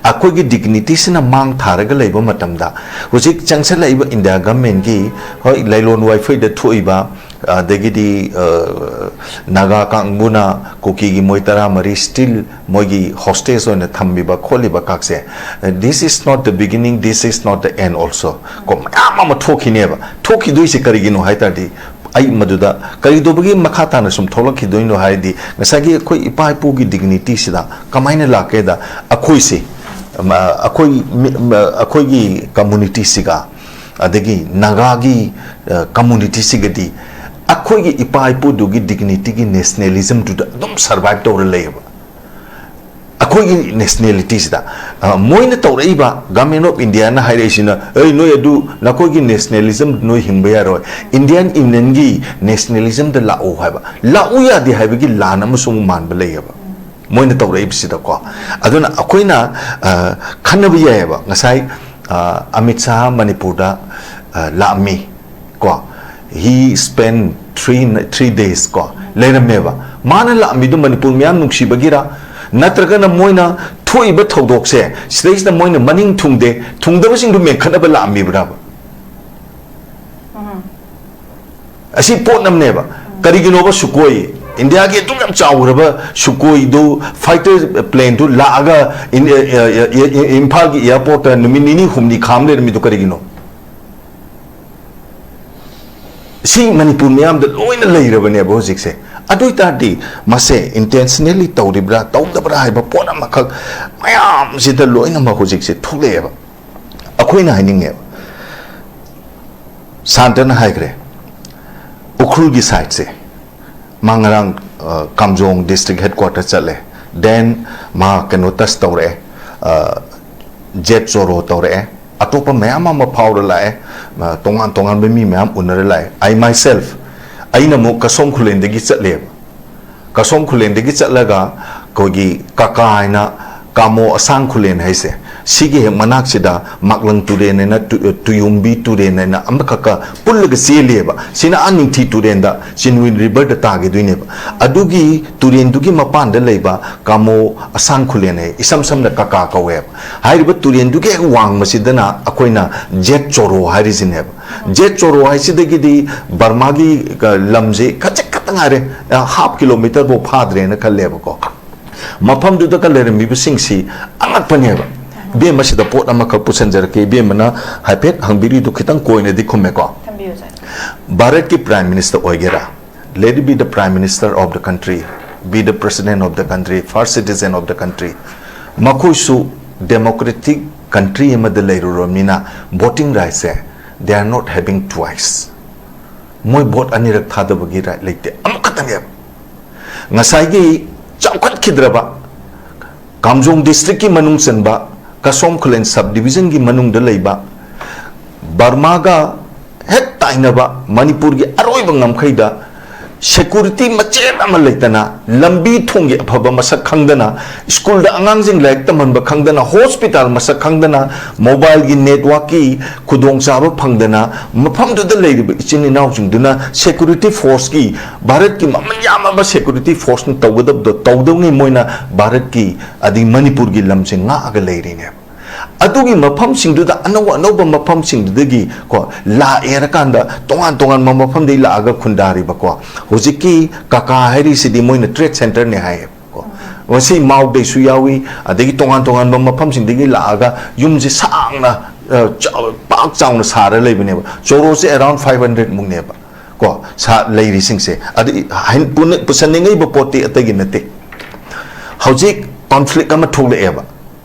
ꯑꯩꯈꯣꯏꯒꯤ ꯗꯤꯒꯅꯤꯇꯤꯁꯤꯅ ꯃꯥꯡ ꯊꯥꯔꯒ ꯂꯩꯕ ꯃꯇꯝꯗ, ꯍꯧꯖꯤꯛ ꯆꯪꯁꯤꯜꯂꯛꯏꯕ ꯏꯟꯗꯤꯌꯥ ꯒꯃꯦꯟꯒꯤ, ꯍꯣꯏ, ꯂꯥꯏꯂꯣꯟ ꯋꯥꯏꯐꯩꯗ ꯊꯣꯛꯏꯕ, ꯑꯗꯒꯤꯗꯤ, ꯑ, ꯅꯥꯒꯥ ꯀꯥꯡꯕꯨꯅ ꯀꯨꯀꯤꯒꯤ ꯃꯣꯏ ꯇꯔꯥꯃꯔꯤ still ꯃꯣꯏꯒꯤ ꯍꯣꯁꯇꯦꯖ ꯑꯣꯏꯅ ꯊꯝꯕꯤꯕ ꯈꯣꯠꯂꯤꯕ ꯀꯥꯛꯁꯦ, this is not the beginning, this is not the end also꯫ ꯀꯣ, ꯃꯌꯥꯝ ꯑꯃ ꯊꯣꯛꯈꯤꯅꯦꯕ꯫ ꯊꯣꯛꯈꯤꯗꯣꯏꯁꯦ ꯀꯔꯤꯒꯤꯅꯣ ꯍꯥꯏ ꯇꯥꯔꯗꯤ, ꯑꯩ ꯃꯗꯨꯗ ꯀꯔꯤꯗꯧꯕꯒꯤ ꯃꯈꯥ ꯇꯥꯅ ꯁꯨꯝ ꯊꯣꯛꯂꯛꯈꯤꯗꯣꯏꯅꯣ ꯍꯥꯏꯔꯗꯤ, ꯉꯁꯥꯏꯒꯤ ꯑꯩꯈꯣꯏ ꯏꯄꯥ ꯏꯄꯨꯒꯤ ꯗꯤꯒꯅꯤꯇꯤꯁꯤꯗ ꯀꯃꯥꯏꯅ ꯂꯥꯛꯀꯦꯗ, ꯑꯩꯈꯣꯏꯁꯦ, ꯃ-, ꯑꯩꯈꯣꯏ ꯃꯤ-, ꯃ-, ꯑꯩꯈꯣꯏꯒꯤ ꯀꯝꯃꯨꯅꯤꯇꯤꯁꯤꯒ, ꯑꯗꯒꯤ ꯅꯥꯒꯥꯒꯤ, ꯑ, ꯀꯝꯃꯨꯅꯤꯇꯤꯁꯤꯒꯗꯤ ꯑꯩꯈꯣꯏꯒꯤ ꯏꯄꯥ ꯏꯄꯨꯗꯨꯒꯤ ꯗꯤꯒꯅꯤꯇꯤꯒꯤ ꯅꯦꯁꯅꯦꯂꯤꯖꯝꯗꯨꯗ ꯑꯗꯨꯝ ꯁꯔꯚꯥꯏꯚ ꯇꯧꯔ ꯂꯩꯌꯦꯕ꯫ ꯑꯩꯈꯣꯏꯒꯤ ꯅꯦꯁꯅꯦꯂꯤꯇꯤꯁꯤꯗ, ꯑ, ꯃꯣꯏꯅ ꯇꯧꯔꯛꯏꯕ, ꯒꯃꯦꯟ ꯑꯣꯐ ꯏꯟꯗꯤꯌꯥꯅ ꯍꯥꯏꯔꯛꯏꯁꯤꯅ, "ꯑꯩ, ꯅꯣꯏ ꯑꯗꯨ, ꯅꯈꯣꯏꯒꯤ ꯅꯦꯁꯅꯦꯂꯤꯖꯝ ꯅꯣꯏ ꯍꯤꯡꯕ ꯌꯥꯔꯣꯏ, ꯏꯟꯗꯤꯌꯥꯟ ꯌꯨꯅꯤꯌꯟꯒꯤ ꯅꯦꯁꯅꯦꯂꯤꯖꯝꯗ ꯂꯥꯛꯑꯣ" ꯍꯥꯏꯕ, ꯂꯥꯛꯎ ꯌꯥꯗꯦ ꯍꯥꯏꯕꯒꯤ ꯂꯥꯟ ꯑꯃꯁꯨ ꯑꯃꯨꯛ ꯃꯥꯟꯕ ꯂꯩꯌꯦꯕ ꯃꯣꯏꯅ ꯇꯧꯔꯛꯏꯕꯁꯤꯗꯀꯣ꯫ ꯑꯗꯨꯅ ꯑꯩꯈꯣꯏꯅ, ꯑ, ꯈꯟꯅꯕ ꯌꯥꯏꯌꯦꯕ꯫ ꯉꯁꯥꯏ, ꯑ, ꯑꯃꯤꯠ ꯁꯥꯍ ꯃꯅꯤꯄꯨꯔꯗ, ꯑ, ꯂꯥꯛꯑꯝꯃꯤ꯫ ꯀꯣ, he spent three, three days ꯀꯣ, ꯂꯩꯔꯝꯃꯦꯕ꯫ ꯃꯥꯅ ꯂꯥꯛꯑꯝꯃꯤꯗꯨ ꯃꯅꯤꯄꯨꯔ ꯃꯤꯌꯥꯝ ꯅꯨꯡꯁꯤꯕꯒꯤꯔ, ꯅꯠꯇ꯭ꯔꯒꯅ ꯃꯣꯏꯅ ꯊꯣꯛꯏꯕ ꯊꯧꯗꯣꯛꯁꯦ ꯁꯤꯗꯩꯁꯤꯗ ꯃꯣꯏꯅ ꯃꯅꯤꯡ ꯊꯨꯡꯗꯦ, ꯊꯨꯡꯗꯕꯁꯤꯡꯗꯨ ꯃꯦꯟꯈꯠꯅꯕ ꯂꯥꯛꯑꯝꯃꯤꯕ꯭ꯔꯕ? ꯑꯁꯤ ꯄꯣꯠ ꯑꯃꯅꯦꯕ꯫ ꯀꯔꯤꯒꯤꯅꯣꯕ ꯁꯨꯀꯣꯏ, ꯏꯟꯗꯤꯌꯥꯒꯤ ꯑꯗꯨꯛ ꯌꯥꯝ ꯆꯥꯎꯈ꯭ꯔꯕ ꯁꯨꯀꯣꯏꯗꯨ, ꯐꯥꯏꯇꯔ ꯄ꯭ꯂꯦꯟꯗꯨ ꯂꯥꯛꯑꯒ ꯏꯝꯐꯥꯜꯒꯤ ꯑꯦꯌꯥꯔꯄꯣꯔꯠꯇ ꯅꯨꯃꯤꯠ ꯅꯤꯅꯤ ꯍꯨꯝꯅꯤ ꯈꯥꯝ ꯂꯩꯔꯝꯃꯤꯗꯨ ꯀꯔꯤꯒꯤꯅꯣ? ꯁꯤ ꯃꯅꯤꯄꯨꯔ ꯃꯤꯌꯥꯝꯗ ꯂꯣꯏꯅ ꯂꯩꯔꯕꯅꯦꯕ ꯍꯧꯖꯤꯛꯁꯦ꯫ ꯑꯗꯨ ꯑꯣꯏ ꯇꯥꯔꯗꯤ ꯃꯁꯦ intentionally ꯇꯧꯔꯤꯕ꯭ꯔꯥ ꯇꯧꯗꯕ꯭ꯔꯥ ꯍꯥꯏꯕ ꯄꯣꯠ ꯑꯃꯈꯛ ꯃꯌꯥꯝꯁꯤꯗ ꯂꯣꯏꯅꯃꯛ ꯍꯧꯖꯤꯛꯁꯦ ꯊꯣꯛꯂꯛꯑꯦꯕ꯫ ꯑꯩꯈꯣꯏꯅ ꯍꯥꯏꯅꯤꯡꯉꯦꯕ, ꯁꯥꯟꯇꯅ ꯍꯥꯏꯈ꯭ꯔꯦ, ꯎꯈ꯭ꯔꯨꯜꯒꯤ ꯁꯥꯏꯠꯁꯦ ꯃꯥ ꯉꯔꯥꯡ, ꯑ, ꯀꯥꯝꯖꯣꯡ district headquarter ꯆꯠꯂꯦ, then ꯃꯥ ꯀꯩꯅꯣ touch ꯇꯧꯔꯛꯑꯦ, ꯑ, ꯖꯦꯠ ꯆꯣꯔꯣ ꯇꯧꯔꯛꯑꯦ, ꯑꯇꯣꯞꯄ ꯃꯌꯥꯝ ꯑꯃ ꯐꯥꯎꯔ ꯂꯥꯛꯑꯦ, ꯑ, ꯇꯣꯉꯥꯟ ꯇꯣꯉꯥꯟꯕ ꯃꯤ ꯃꯌꯥꯝ ꯎꯅꯔ ꯂꯥꯛꯑꯦ꯫ I myself, ꯑꯩꯅ ꯑꯃꯨꯛ ꯀꯁꯣꯝ ꯈꯨꯂꯦꯟꯗꯒꯤ ꯆꯠꯂꯦꯕ꯫ ꯀꯁꯣꯝ ꯈꯨꯂꯦꯟꯗꯒꯤ ꯆꯠꯂꯒ ꯑꯩꯈꯣꯏꯒꯤ ꯀꯀꯥ ꯍꯥꯏꯅ ꯀꯥꯃꯣ ꯑꯁꯥꯡ ꯈꯨꯂꯦꯟ ꯍꯥꯏꯁꯦ, ꯁꯤꯒꯤ ꯍꯦꯛ ꯃꯅꯥꯛꯁꯤꯗ ꯃꯥꯛꯂꯪ ꯇꯨꯔꯦꯟ ꯍꯥꯏꯅ, ꯇꯨ-, ꯇꯨꯌꯨꯝꯕꯤ ꯇꯨꯔꯦꯟ ꯍꯥꯏꯅ ꯑꯃꯈꯛꯀ ꯄꯨꯜꯂꯒ ꯆꯦꯜꯂꯤꯑꯕ꯫ ꯁꯤꯅ ꯑꯥ ꯅꯤꯡꯊꯤ ꯇꯨꯔꯦꯟꯗ, ꯆꯤꯟꯋꯤꯟ riverꯗ ꯇꯥꯈꯤꯗꯣꯏꯅꯦꯕ꯫ ꯑꯗꯨꯒꯤ ꯇꯨꯔꯦꯟꯗꯨꯒꯤ ꯃꯄꯥꯟꯗ ꯂꯩꯕ ꯀꯥꯃꯣ ꯑꯁꯥꯡ ꯈꯨꯂꯦꯟ ꯍꯥꯏ, ꯏꯁꯝ ꯁꯝꯅ ꯀꯀꯥ ꯀꯧꯋꯦꯕ꯫ ꯍꯥꯏꯔꯤꯕ ꯇꯨꯔꯦꯟꯗꯨꯒꯤ ꯍꯦꯛ ꯋꯥꯡꯃꯁꯤꯗꯅ ꯑꯩꯈꯣꯏꯅ ꯖꯦꯠ ꯆꯣꯔꯣ ꯍꯥꯏꯔꯤꯁꯤꯅꯦꯕ꯫ ꯖꯦꯠ ꯆꯣꯔꯣ ꯍꯥꯏꯁꯤꯗꯒꯤꯗꯤ ꯕꯔꯃꯥꯒꯤ, ꯑ, ꯂꯝꯁꯦ ꯈꯖꯤꯛ ꯈꯛꯇ ꯉꯥꯏꯔꯦ, ꯑ, half kilometre ꯐꯥꯎ ꯐꯥꯗ꯭ꯔꯦꯅ ꯈꯜꯂꯦꯕꯀꯣ꯫ ꯃꯐꯝꯗꯨꯗꯒ ꯂꯩꯔꯝꯃꯤꯕꯁꯤꯡꯁꯤ ꯑꯉꯛꯄꯅꯦꯕ꯫ ꯏꯕꯦꯝꯃ, ꯁꯤꯗ ꯄꯣꯠ ꯑꯃꯈꯛ ꯄꯨꯁꯟꯖꯔꯛꯀꯦ, ꯏꯕꯦꯝꯃꯅ ꯍꯥꯏꯐꯦꯠ ꯍꯪꯕꯤꯔꯤꯗꯨ ꯈꯤꯇꯪ ꯀꯣꯏꯅꯗꯤ ꯈꯨꯝꯃꯦꯀꯣ꯫ ꯊꯝꯕꯤꯌꯨ, ꯁꯥꯔ꯫ ꯚꯥꯔꯠꯀꯤ Prime Minister ꯑꯣꯏꯒꯦꯔꯥ, let it be the Prime Minister of the country, be the President of the country, first citizen of the country, ꯃꯈꯣꯏꯁꯨ democratic country ꯑꯃꯗ ꯂꯩꯔꯨꯔꯕꯅꯤꯅ voting rightꯁꯦ they are not having twice. ꯃꯣꯏ vote ꯑꯅꯤꯔꯛ ꯊꯥꯗꯕꯒꯤ right ꯂꯩꯇꯦ, ꯑꯃꯈꯛꯇꯅꯦꯕ꯫ ꯉꯁꯥꯏꯒꯤ ꯆꯥꯎꯈꯠꯈꯤꯗ꯭ꯔꯕ ꯀꯥꯝꯖꯣꯡ districtꯀꯤ ꯃꯅꯨꯡ ꯆꯟꯕ ꯀꯁꯣꯝ ꯈꯨꯂꯦꯟ subdivisionꯒꯤ ꯃꯅꯨꯡꯗ ꯂꯩꯕ ꯕꯔꯃꯥꯒ ꯍꯦꯛ ꯇꯥꯏꯅꯕ ꯃꯅꯤꯄꯨꯔꯒꯤ ꯑꯔꯣꯏꯕ ꯉꯝꯈꯩꯗ security ꯃꯆꯦꯠ ꯑꯃ ꯂꯩꯇꯅ, ꯂꯝꯕꯤ ꯊꯣꯡꯒꯤ ꯑꯐꯕ ꯃꯁꯛ ꯈꯪꯗꯅ, ꯁ꯭ꯀꯨꯜꯗ ꯑꯉꯥꯡꯁꯤꯡ ꯂꯥꯏꯔꯤꯛ ꯇꯝꯍꯟꯕ ꯈꯪꯗꯅ, hospital ꯃꯁꯛ ꯈꯪꯗꯅ, mobile ꯒꯤ network ꯀꯤ ꯈꯨꯗꯣꯡꯆꯥꯕ ꯐꯪꯗꯅ, ꯃꯐꯝꯗꯨꯗ ꯂꯩꯔꯤꯕ ꯏꯆꯤꯟ ꯏꯅꯥꯎꯁꯤꯡꯗꯨꯅ security force ꯀꯤ, ꯚꯥꯔꯠꯀꯤ ꯃꯃꯜ ꯌꯥꯝꯂꯕ security force ꯅ ꯇꯧꯒꯗꯕꯗꯣ ꯇꯧꯗꯧꯅꯤ꯫ ꯃꯣꯏꯅ ꯚꯥꯔꯠꯀꯤ ꯑꯗꯩ ꯃꯅꯤꯄꯨꯔꯒꯤ ꯂꯝꯁꯦ ꯉꯥꯛꯑꯒ ꯂꯩꯔꯤꯅꯦꯕ꯫ ꯑꯗꯨꯒꯤ ꯃꯐꯝꯁꯤꯡꯗꯨꯗ, ꯑꯅꯧ ꯑꯅꯧꯕ ꯃꯐꯝꯁꯤꯡꯗꯨꯗꯒꯤ ꯀꯣ, ꯂꯥꯛꯑꯦ ꯍꯥꯏꯔꯀꯥꯟꯗ ꯇꯣꯉꯥꯟ ꯇꯣꯉꯥꯟꯕ ꯃꯐꯝꯗꯒꯤ ꯂꯥꯛꯑꯒ ꯈꯨꯟꯗꯥꯔꯤꯕꯀꯣ, ꯍꯧꯖꯤꯛꯀꯤ ꯀꯀꯥ ꯍꯥꯏꯔꯤꯁꯤꯗꯤ ꯃꯣꯏꯅ trade centre ꯅꯦ ꯍꯥꯏꯌꯦꯕꯀꯣ꯫ ꯃꯁꯤ ꯃꯥꯎꯗꯩꯁꯨ ꯌꯥꯎꯏ, ꯑꯗꯒꯤ ꯇꯣꯉꯥꯟ ꯇꯣꯉꯥꯟꯕ ꯃꯐꯝꯁꯤꯡꯗꯒꯤ ꯂꯥꯛꯑꯒ ꯌꯨꯝꯁꯦ ꯁꯥꯡꯅ, ꯑ, ꯆꯥꯎ-, ꯄꯥꯛ ꯆꯥꯎꯅ ꯁꯥꯔ ꯂꯩꯕꯅꯦꯕ꯫ ꯆꯣꯔꯣꯁꯦ around five hundred ꯃꯨꯛꯅꯦꯕ꯫ ꯀꯣ, ꯁꯥ ꯂꯩꯔꯤꯁꯤꯡꯁꯦ꯫ ꯑꯗꯨ ꯍꯥꯏ-, ꯄꯨꯅ-, ꯄꯨꯁꯟꯅꯤꯡꯉꯤꯕ ꯄꯣꯠꯇꯤ ꯑꯇꯩꯒꯤ ꯅꯠꯇꯦ꯫ ꯍꯧꯖꯤꯛ ꯀꯣꯟꯐ꯭ꯂꯤꯛ ꯑꯃ ꯊꯣꯛꯂꯛꯑꯦꯕ꯫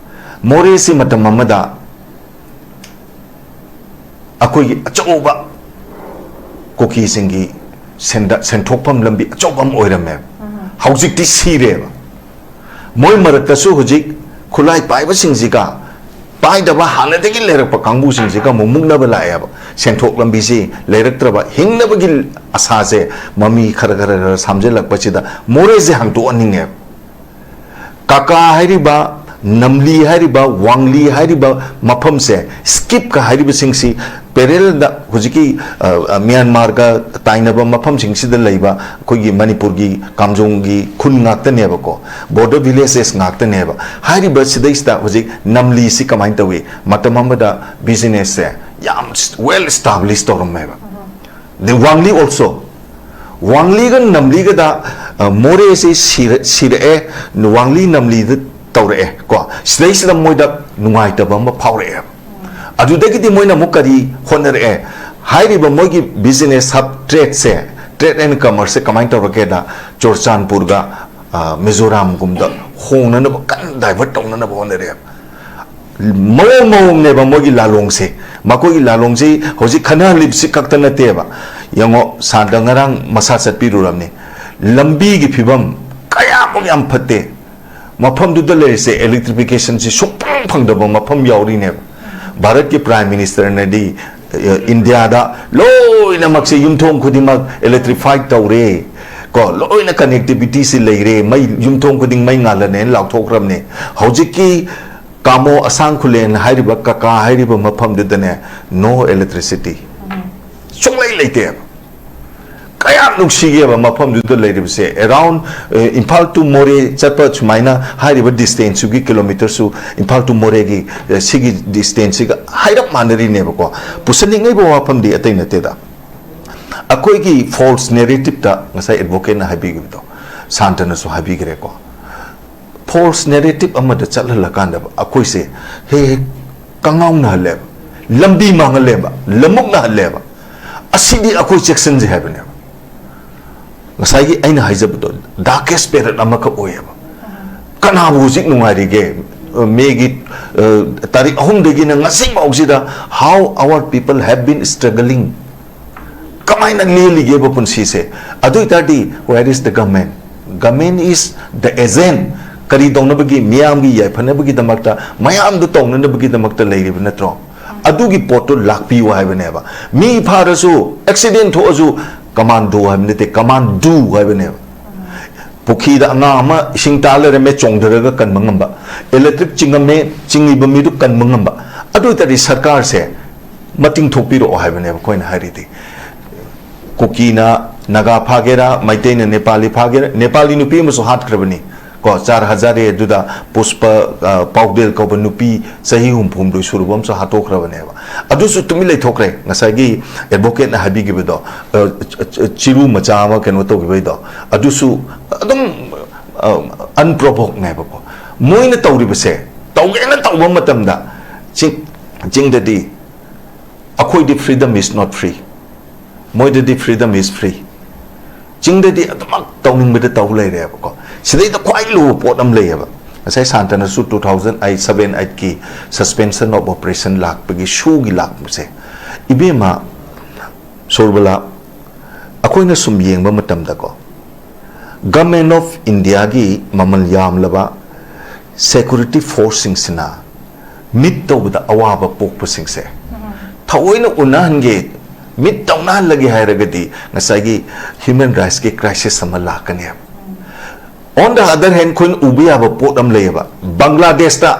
ꯃꯣꯔꯦꯁꯤ ꯃꯇꯝ ꯑꯃꯗ ꯑꯩꯈꯣꯏꯒꯤ ꯑꯆꯧꯕ ꯀꯨꯀꯤꯁꯤꯡꯒꯤ ꯁꯦꯟꯗ-, ꯁꯦꯟꯊꯣꯛꯐꯝ ꯂꯝꯕꯤ ꯑꯆꯧꯕ ꯑꯃ ꯑꯣꯏꯔꯝꯃꯦꯕ꯫ ꯎꯝ꯫ ꯍꯧꯖꯤꯛꯇꯤ ꯁꯤꯔꯦꯕ꯫ ꯃꯣꯏ ꯃꯔꯛꯇꯁꯨ ꯍꯧꯖꯤꯛ ꯈꯨꯠꯂꯥꯏ ꯄꯥꯏꯕꯁꯤꯡꯁꯤꯒ ꯄꯥꯏꯗꯕ ꯍꯥꯟꯅꯗꯒꯤ ꯂꯩꯔꯛꯄ ꯀꯥꯡꯕꯨꯁꯤꯡꯁꯤꯒ ꯑꯃꯨꯛ ꯃꯨꯛꯅꯕ ꯂꯥꯛꯑꯦꯕ꯫ ꯁꯦꯟꯊꯣꯛ ꯂꯝꯕꯤꯁꯤ ꯂꯩꯔꯛꯇ꯭ꯔꯕ, ꯍꯤꯡꯅꯕꯒꯤ ꯑꯁꯥꯁꯦ ꯃꯃꯤ ꯈꯔ ꯈꯔ ꯈꯔ ꯁꯥꯝꯖꯜꯂꯛꯄꯁꯤꯗ ꯃꯣꯔꯦꯁꯦ ꯍꯥꯡꯗꯣꯛꯍꯟꯅꯤꯡꯉꯦꯕ꯫ ꯀꯥꯀꯥ ꯍꯥꯏꯔꯤꯕ, ꯅꯝꯂꯤ ꯍꯥꯏꯔꯤꯕ, ꯋꯥꯡꯂꯤ ꯍꯥꯏꯔꯤꯕ ꯃꯐꯝꯁꯦ, ꯁ꯭ꯀꯤꯞꯀ ꯍꯥꯏꯔꯤꯕꯁꯤꯡꯁꯤ ꯄꯦꯔꯦꯜꯗ ꯍꯧꯖꯤꯛꯀꯤ, ꯑ, ꯑ, ꯃ꯭ꯌꯥꯟꯃꯥꯔꯒ ꯇꯥꯏꯅꯕ ꯃꯐꯝꯁꯤꯡꯁꯤꯗ ꯂꯩꯕ ꯑꯩꯈꯣꯏꯒꯤ ꯃꯅꯤꯄꯨꯔꯒꯤ ꯀꯥꯝꯖꯣꯡꯒꯤ ꯈꯨꯟ ꯉꯥꯛꯇꯅꯦꯕꯀꯣ, ꯕꯣꯔꯗꯔ ꯚꯤꯂꯦꯖꯦꯁ ꯉꯥꯛꯇꯅꯦꯕ꯫ ꯍꯥꯏꯔꯤꯕ ꯁꯤꯗꯩꯁꯤꯗ ꯍꯧꯖꯤꯛ ꯅꯝꯂꯤꯁꯤ ꯀꯃꯥꯏꯅ ꯇꯧꯏ? ꯃꯇꯝ ꯑꯃꯗ ꯕꯤꯖꯤꯅꯦꯁꯁꯦ ꯌꯥꯝ ꯋꯦꯜ ꯏꯁꯇꯥꯕ꯭ꯂꯤꯁ ꯇꯧꯔꯝꯃꯦꯕ꯫ ꯑꯗꯩ ꯋꯥꯡꯂꯤ ꯑꯣꯜꯁꯣ, ꯋꯥꯡꯂꯤꯒ ꯅꯝꯂꯤꯒꯗ, ꯑ, ꯃꯣꯔꯦꯁꯤ ꯁꯤꯔ-, ꯁꯤꯔꯛꯑꯦ, ꯋꯥꯡꯂꯤ ꯅꯝꯂꯤꯗ ꯇꯧꯔꯛꯑꯦ ꯀꯣ, ꯁꯤꯗꯩꯁꯤꯗ ꯃꯣꯏꯗ ꯅꯨꯡꯉꯥꯏꯇꯕ ꯑꯃ ꯐꯥꯎꯔꯛꯑꯦꯕ꯫ ꯑꯗꯨꯗꯒꯤꯗꯤ ꯃꯣꯏꯅ ꯑꯃꯨꯛ ꯀꯔꯤ ꯍꯣꯠꯅꯔꯛꯑꯦ? ꯍꯥꯏꯔꯤꯕ ꯃꯣꯏꯒꯤ ꯕꯤꯖꯤꯅꯦꯁ ꯍꯕ ꯇ꯭ꯔꯦꯗꯁꯦ, ꯇ꯭ꯔꯦꯗ ꯑꯦꯟ ꯀꯃꯔꯁꯁꯦ ꯀꯃꯥꯏꯅ ꯇꯧꯔꯛꯀꯦꯗ, ꯆꯨꯔꯆꯥꯟꯄꯨꯔꯒ, ꯑ, ꯃꯤꯖꯣꯔꯥꯝꯒꯨꯝꯗ ꯍꯣꯡꯅꯅꯕ ꯀꯟꯅ ꯗꯥꯏꯚꯔꯠ ꯇꯧꯅꯅꯕ ꯍꯣꯠꯅꯔꯛꯑꯦꯕ꯫ ꯃꯑꯣꯡ ꯃꯑꯣꯡꯅꯦꯕ ꯃꯣꯏꯒꯤ ꯂꯥꯂꯣꯡꯁꯦ꯫ ꯃꯈꯣꯏꯒꯤ ꯂꯥꯂꯣꯡꯁꯤ ꯍꯧꯖꯤꯛ ꯈꯟꯅꯍꯜꯂꯤꯕꯁꯤ ꯈꯛꯇ ꯅꯠꯇꯦꯕ꯫ ꯌꯦꯡꯉꯣ, ꯁꯥꯟꯇ ꯉꯔꯥꯡ ꯃꯁꯥ ꯆꯠꯄꯤꯔꯨꯔꯕꯅꯤ꯫ ꯂꯝꯕꯤꯒꯤ ꯐꯤꯕꯝ ꯀꯌꯥꯃꯨꯛ ꯌꯥꯝ ꯐꯠꯇꯦ꯫ ꯃꯐꯝꯗꯨꯗ ꯂꯩꯔꯤꯁꯦ ꯏꯂꯦꯛꯇ꯭ꯔꯤꯐꯤꯀꯦꯁꯟꯁꯤ ꯁꯨꯡꯐꯪ ꯐꯪꯗꯕ ꯃꯐꯝ ꯌꯥꯎꯔꯤꯅꯦꯕ꯫ ꯚꯥꯔꯠꯀꯤ ꯄ꯭ꯔꯥꯏꯝ ꯃꯤꯅꯤꯁꯇꯔꯅꯗꯤ, ꯑ, ꯏꯟꯗꯤꯌꯥꯗ ꯂꯣꯏꯅꯃꯛꯁꯦ, ꯌꯨꯝꯊꯣꯡ ꯈꯨꯗꯤꯡꯃꯛ ꯏꯂꯦꯛꯇ꯭ꯔꯤꯐꯥꯏꯠ ꯇꯧꯔꯦ ꯀꯣ, ꯂꯣꯏꯅ ꯀꯅꯦꯛꯇꯤꯚꯤꯇꯤꯁꯤ ꯂꯩꯔꯦ, ꯃꯩ ꯌꯨꯝꯊꯣꯡ ꯈꯨꯗꯤꯡ ꯃꯩ ꯉꯥꯜꯂꯅꯦꯅ ꯂꯥꯎꯊꯣꯛꯈ꯭ꯔꯕꯅꯦ꯫ ꯍꯧꯖꯤꯛꯀꯤ ꯀꯥꯃꯣ ꯑꯁꯥꯡ ꯈꯨꯂꯦꯟ ꯍꯥꯏꯔꯤꯕ ꯀꯀꯥ ꯍꯥꯏꯔꯤꯕ ꯃꯐꯝꯗꯨꯗꯅꯦ, ꯅꯣ ꯏꯂꯦꯛꯇ꯭ꯔꯤꯁꯤꯇꯤ꯫ ꯎꯝ꯫ ꯁꯨꯡꯂꯩ ꯂꯩꯇꯦꯕ꯫ ꯀꯌꯥꯝ ꯅꯨꯡꯁꯤꯒꯦꯕ ꯃꯐꯝꯗꯨꯗ ꯂꯩꯔꯤꯕꯁꯦ꯫ ꯑꯦꯔꯥꯎꯟ, ꯑꯦ, ꯏꯝꯐꯥꯜ ꯇꯨ ꯃꯣꯔꯦ ꯆꯠꯄ ꯁꯨꯃꯥꯏꯅ ꯍꯥꯏꯔꯤꯕ ꯗꯤꯁꯇꯦꯟꯁꯁꯤꯒꯤ ꯀꯤꯂꯣꯃꯤꯇꯔꯁꯨ ꯏꯝꯐꯥꯜ ꯇꯨ ꯃꯣꯔꯦꯒꯤ, ꯑꯦ, ꯁꯤꯒꯤ ꯗꯤꯁꯇꯦꯟꯁꯁꯤꯒ ꯍꯥꯏꯔꯞ ꯃꯥꯟꯅꯔꯤꯅꯦꯕꯀꯣ꯫ ꯄꯨꯁꯟꯅꯤꯡꯉꯤꯕ ꯋꯥꯐꯝꯗꯤ ꯑꯇꯩ ꯅꯠꯇꯦꯗ꯫ ꯑꯩꯈꯣꯏꯒꯤ ꯐꯣꯜꯁ ꯅꯦꯔꯦꯇꯤꯞꯇ ꯉꯁꯥꯏ ꯑꯦꯗꯚꯣꯀꯦꯠꯅ ꯍꯥꯏꯕꯤꯈꯤꯕꯗꯣ, ꯁꯥꯟꯇꯅꯁꯨ ꯍꯥꯏꯕꯤꯈ꯭ꯔꯦꯀꯣ꯫ ꯐꯣꯜꯁ ꯅꯦꯔꯦꯇꯤꯞ ꯑꯃꯗ ꯆꯠꯍꯜꯂꯀꯥꯟꯗ ꯑꯩꯈꯣꯏꯁꯦ ꯍꯦꯛ ꯍꯦꯛ ꯀꯉꯥꯎꯅꯍꯜꯂꯦꯕ, ꯂꯝꯕꯤ ꯃꯥꯡꯍꯜꯂꯦꯕ, ꯂꯃꯨꯛꯅꯍꯜꯂꯦꯕ꯫ ꯑꯁꯤꯗꯤ ꯑꯩꯈꯣꯏ ꯆꯦꯛꯁꯤꯟꯁꯦ ꯍꯥꯏꯕꯅꯦꯕ꯫ ꯉꯁꯥꯏꯒꯤ ꯑꯩꯅ ꯍꯥꯏꯖꯕꯗꯣ, darkest period ꯑꯃꯈꯛ ꯑꯣꯏꯌꯦꯕ꯫ ꯀꯅꯥꯕꯨ ꯍꯧꯖꯤꯛ ꯅꯨꯡꯉꯥꯏꯔꯤꯒꯦ? ꯃꯦꯒꯤ ꯇꯥꯔꯤꯛ ꯑꯍꯨꯝꯗꯒꯤꯅ ꯉꯁꯤ ꯐꯥꯎꯁꯤꯗ, how our people have been struggling, ꯀꯃꯥꯏꯅ ꯂꯦꯜꯂꯤꯒꯦꯕ ꯄꯨꯟꯁꯤꯁꯦ? ꯑꯗꯨ ꯑꯣꯏꯇꯥꯔꯗꯤ, where is the government? Government is the agent. ꯀꯔꯤ ꯇꯧꯅꯕꯒꯤ? ꯃꯤꯌꯥꯝꯒꯤ ꯌꯥꯏꯐꯅꯕꯒꯤꯗꯃꯛꯇ, ꯃꯌꯥꯝꯗꯨ ꯇꯧꯅꯅꯕꯒꯤꯗꯃꯛꯇ ꯂꯩꯔꯤꯕ ꯅꯠꯇ꯭ꯔꯣ? ꯑꯗꯨꯒꯤ ꯄꯣꯠꯇꯨ ꯂꯥꯛꯄꯤꯌꯨ ꯍꯥꯏꯕꯅꯦꯕ꯫ ꯃꯤ ꯐꯥꯔꯁꯨ, ꯑꯦꯛꯁꯤꯗꯦꯟ ꯊꯣꯛꯑꯁꯨ, ꯀꯃꯥꯟꯗꯣ ꯍꯥꯏꯕ ꯅꯠꯇꯦ, ꯀꯃꯥꯟꯗꯨ ꯍꯥꯏꯕꯅꯦꯕ꯫ ꯄꯨꯈ꯭ꯔꯤꯗ ꯑꯉꯥꯡ ꯑꯃ ꯏꯁꯤꯡ ꯇꯥ ꯂꯩꯔꯝꯃꯦ, ꯆꯣꯡꯊꯔꯒ ꯀꯟꯕ ꯉꯝꯕ꯫ ꯏꯂꯦꯛꯇ꯭ꯔꯤꯛ ꯆꯤꯡꯉꯝꯃꯦ, ꯆꯤꯡꯉꯤꯕ ꯃꯤꯗꯨ ꯀꯟꯕ ꯉꯝꯕ꯫ ꯑꯗꯨ ꯑꯣꯏꯇꯥꯔꯗꯤ ꯁꯔꯀꯥꯔꯁꯦ ꯃꯇꯤꯡ ꯊꯣꯛꯄꯤꯔꯛꯑꯣ ꯍꯥꯏꯕꯅꯦꯕ ꯑꯩꯈꯣꯏꯅ ꯍꯥꯏꯔꯤꯗꯤ꯫ ꯀꯨꯀꯤꯅ ꯅꯥꯒꯥ ꯐꯥꯒꯦꯔꯥ, ꯃꯩꯇꯩꯅ ꯅꯦꯄꯥꯂꯤ ꯐꯥꯒꯦꯔꯥ, ꯅꯦꯄꯥꯂꯤ ꯅꯨꯄꯤ ꯑꯃꯁꯨ ꯍꯥꯠꯈ꯭ꯔꯕꯅꯤ ꯀꯣ, ꯆꯥꯔ ꯍꯖꯥꯔꯦ ꯑꯗꯨꯗ ꯄꯨꯁꯄ, ꯑ, ꯄꯥꯎꯗꯦꯜ ꯀꯧꯕ ꯅꯨꯄꯤ ꯆꯍꯤ ꯍꯨꯝꯐꯨ ꯍꯨꯝꯗꯣꯏ ꯁꯨꯔꯕ ꯑꯃꯁꯨ ꯍꯥꯠꯇꯣꯛꯈ꯭ꯔꯕꯅꯦꯕ꯫ ꯑꯗꯨꯁꯨ ꯇꯨꯃꯤꯟ ꯂꯩꯊꯣꯛꯈ꯭ꯔꯦ꯫ ꯉꯁꯥꯏꯒꯤ ꯑꯦꯗꯚꯣꯀꯦꯠꯅ ꯍꯥꯏꯕꯤꯈꯤꯕꯗꯣ, ꯑ, ꯆ-, ꯆ-, ꯆꯤꯔꯨ ꯃꯆꯥ ꯑꯃ ꯀꯩꯅꯣ ꯇꯧꯈꯤꯕꯩꯗꯣ, ꯑꯗꯨꯁꯨ ꯑꯗꯨꯝ, ꯑ, unprovokedꯅꯦꯕꯀꯣ꯫ ꯃꯣꯏꯅ ꯇꯧꯔꯤꯕꯁꯦ, ꯇꯧꯒꯦꯅ ꯇꯧꯕ ꯃꯇꯝꯗ ꯆꯤꯡ-, ꯆꯤꯡꯗꯗꯤ ꯑꯩꯈꯣꯏꯗꯤ freedom is not free, ꯃꯣꯏꯗꯗꯤ freedom is free꯫ ꯆꯤꯡꯗꯗꯤ ꯑꯗꯨꯃꯛ ꯇꯧꯅꯤꯡꯕꯗ ꯇꯧ ꯂꯩꯔꯦꯕꯀꯣ꯫ ꯁꯤꯗꯩꯗ ꯈ꯭ꯋꯥꯏ ꯂꯨꯕ ꯄꯣꯠ ꯑꯃ ꯂꯩꯌꯦꯕ꯫ ꯉꯁꯥꯏ ꯁꯥꯟꯇꯅꯁꯨ two thousand eight, seven, eightꯀꯤ suspension of operation ꯂꯥꯛꯄꯒꯤ, ꯁꯨꯒꯤ ꯂꯥꯛꯄꯁꯦ, ꯏꯕꯦꯝꯃ ꯁꯣꯔꯕꯂꯥ, ꯑꯩꯈꯣꯏꯅ ꯁꯨꯝ ꯌꯦꯡꯕ ꯃꯇꯝꯗꯀꯣ, Government of Indiaꯒꯤ ꯃꯃꯜ ꯌꯥꯝꯂꯕ security forceꯁꯤꯡꯁꯤꯅ meet ꯇꯧꯕꯗ ꯑꯋꯥꯕ ꯄꯣꯛꯄꯁꯤꯡꯁꯦ ꯊꯑꯣꯏꯅ ꯎꯅꯍꯟꯒꯦ, meet ꯇꯧꯅꯍꯜꯂꯒꯦ ꯍꯥꯏꯔꯒꯗꯤ ꯉꯁꯥꯏꯒꯤ human rightsꯀꯤ crisis ꯑꯃ ꯂꯥꯛꯀꯅꯦꯕ꯫ On the other hand, ꯑꯩꯈꯣꯏꯅ ꯎꯕ ꯌꯥꯕ ꯄꯣꯠ ꯑꯃ ꯂꯩꯌꯦꯕ꯫ ꯕꯪꯒ꯭ꯂꯥꯗꯦꯁꯇ,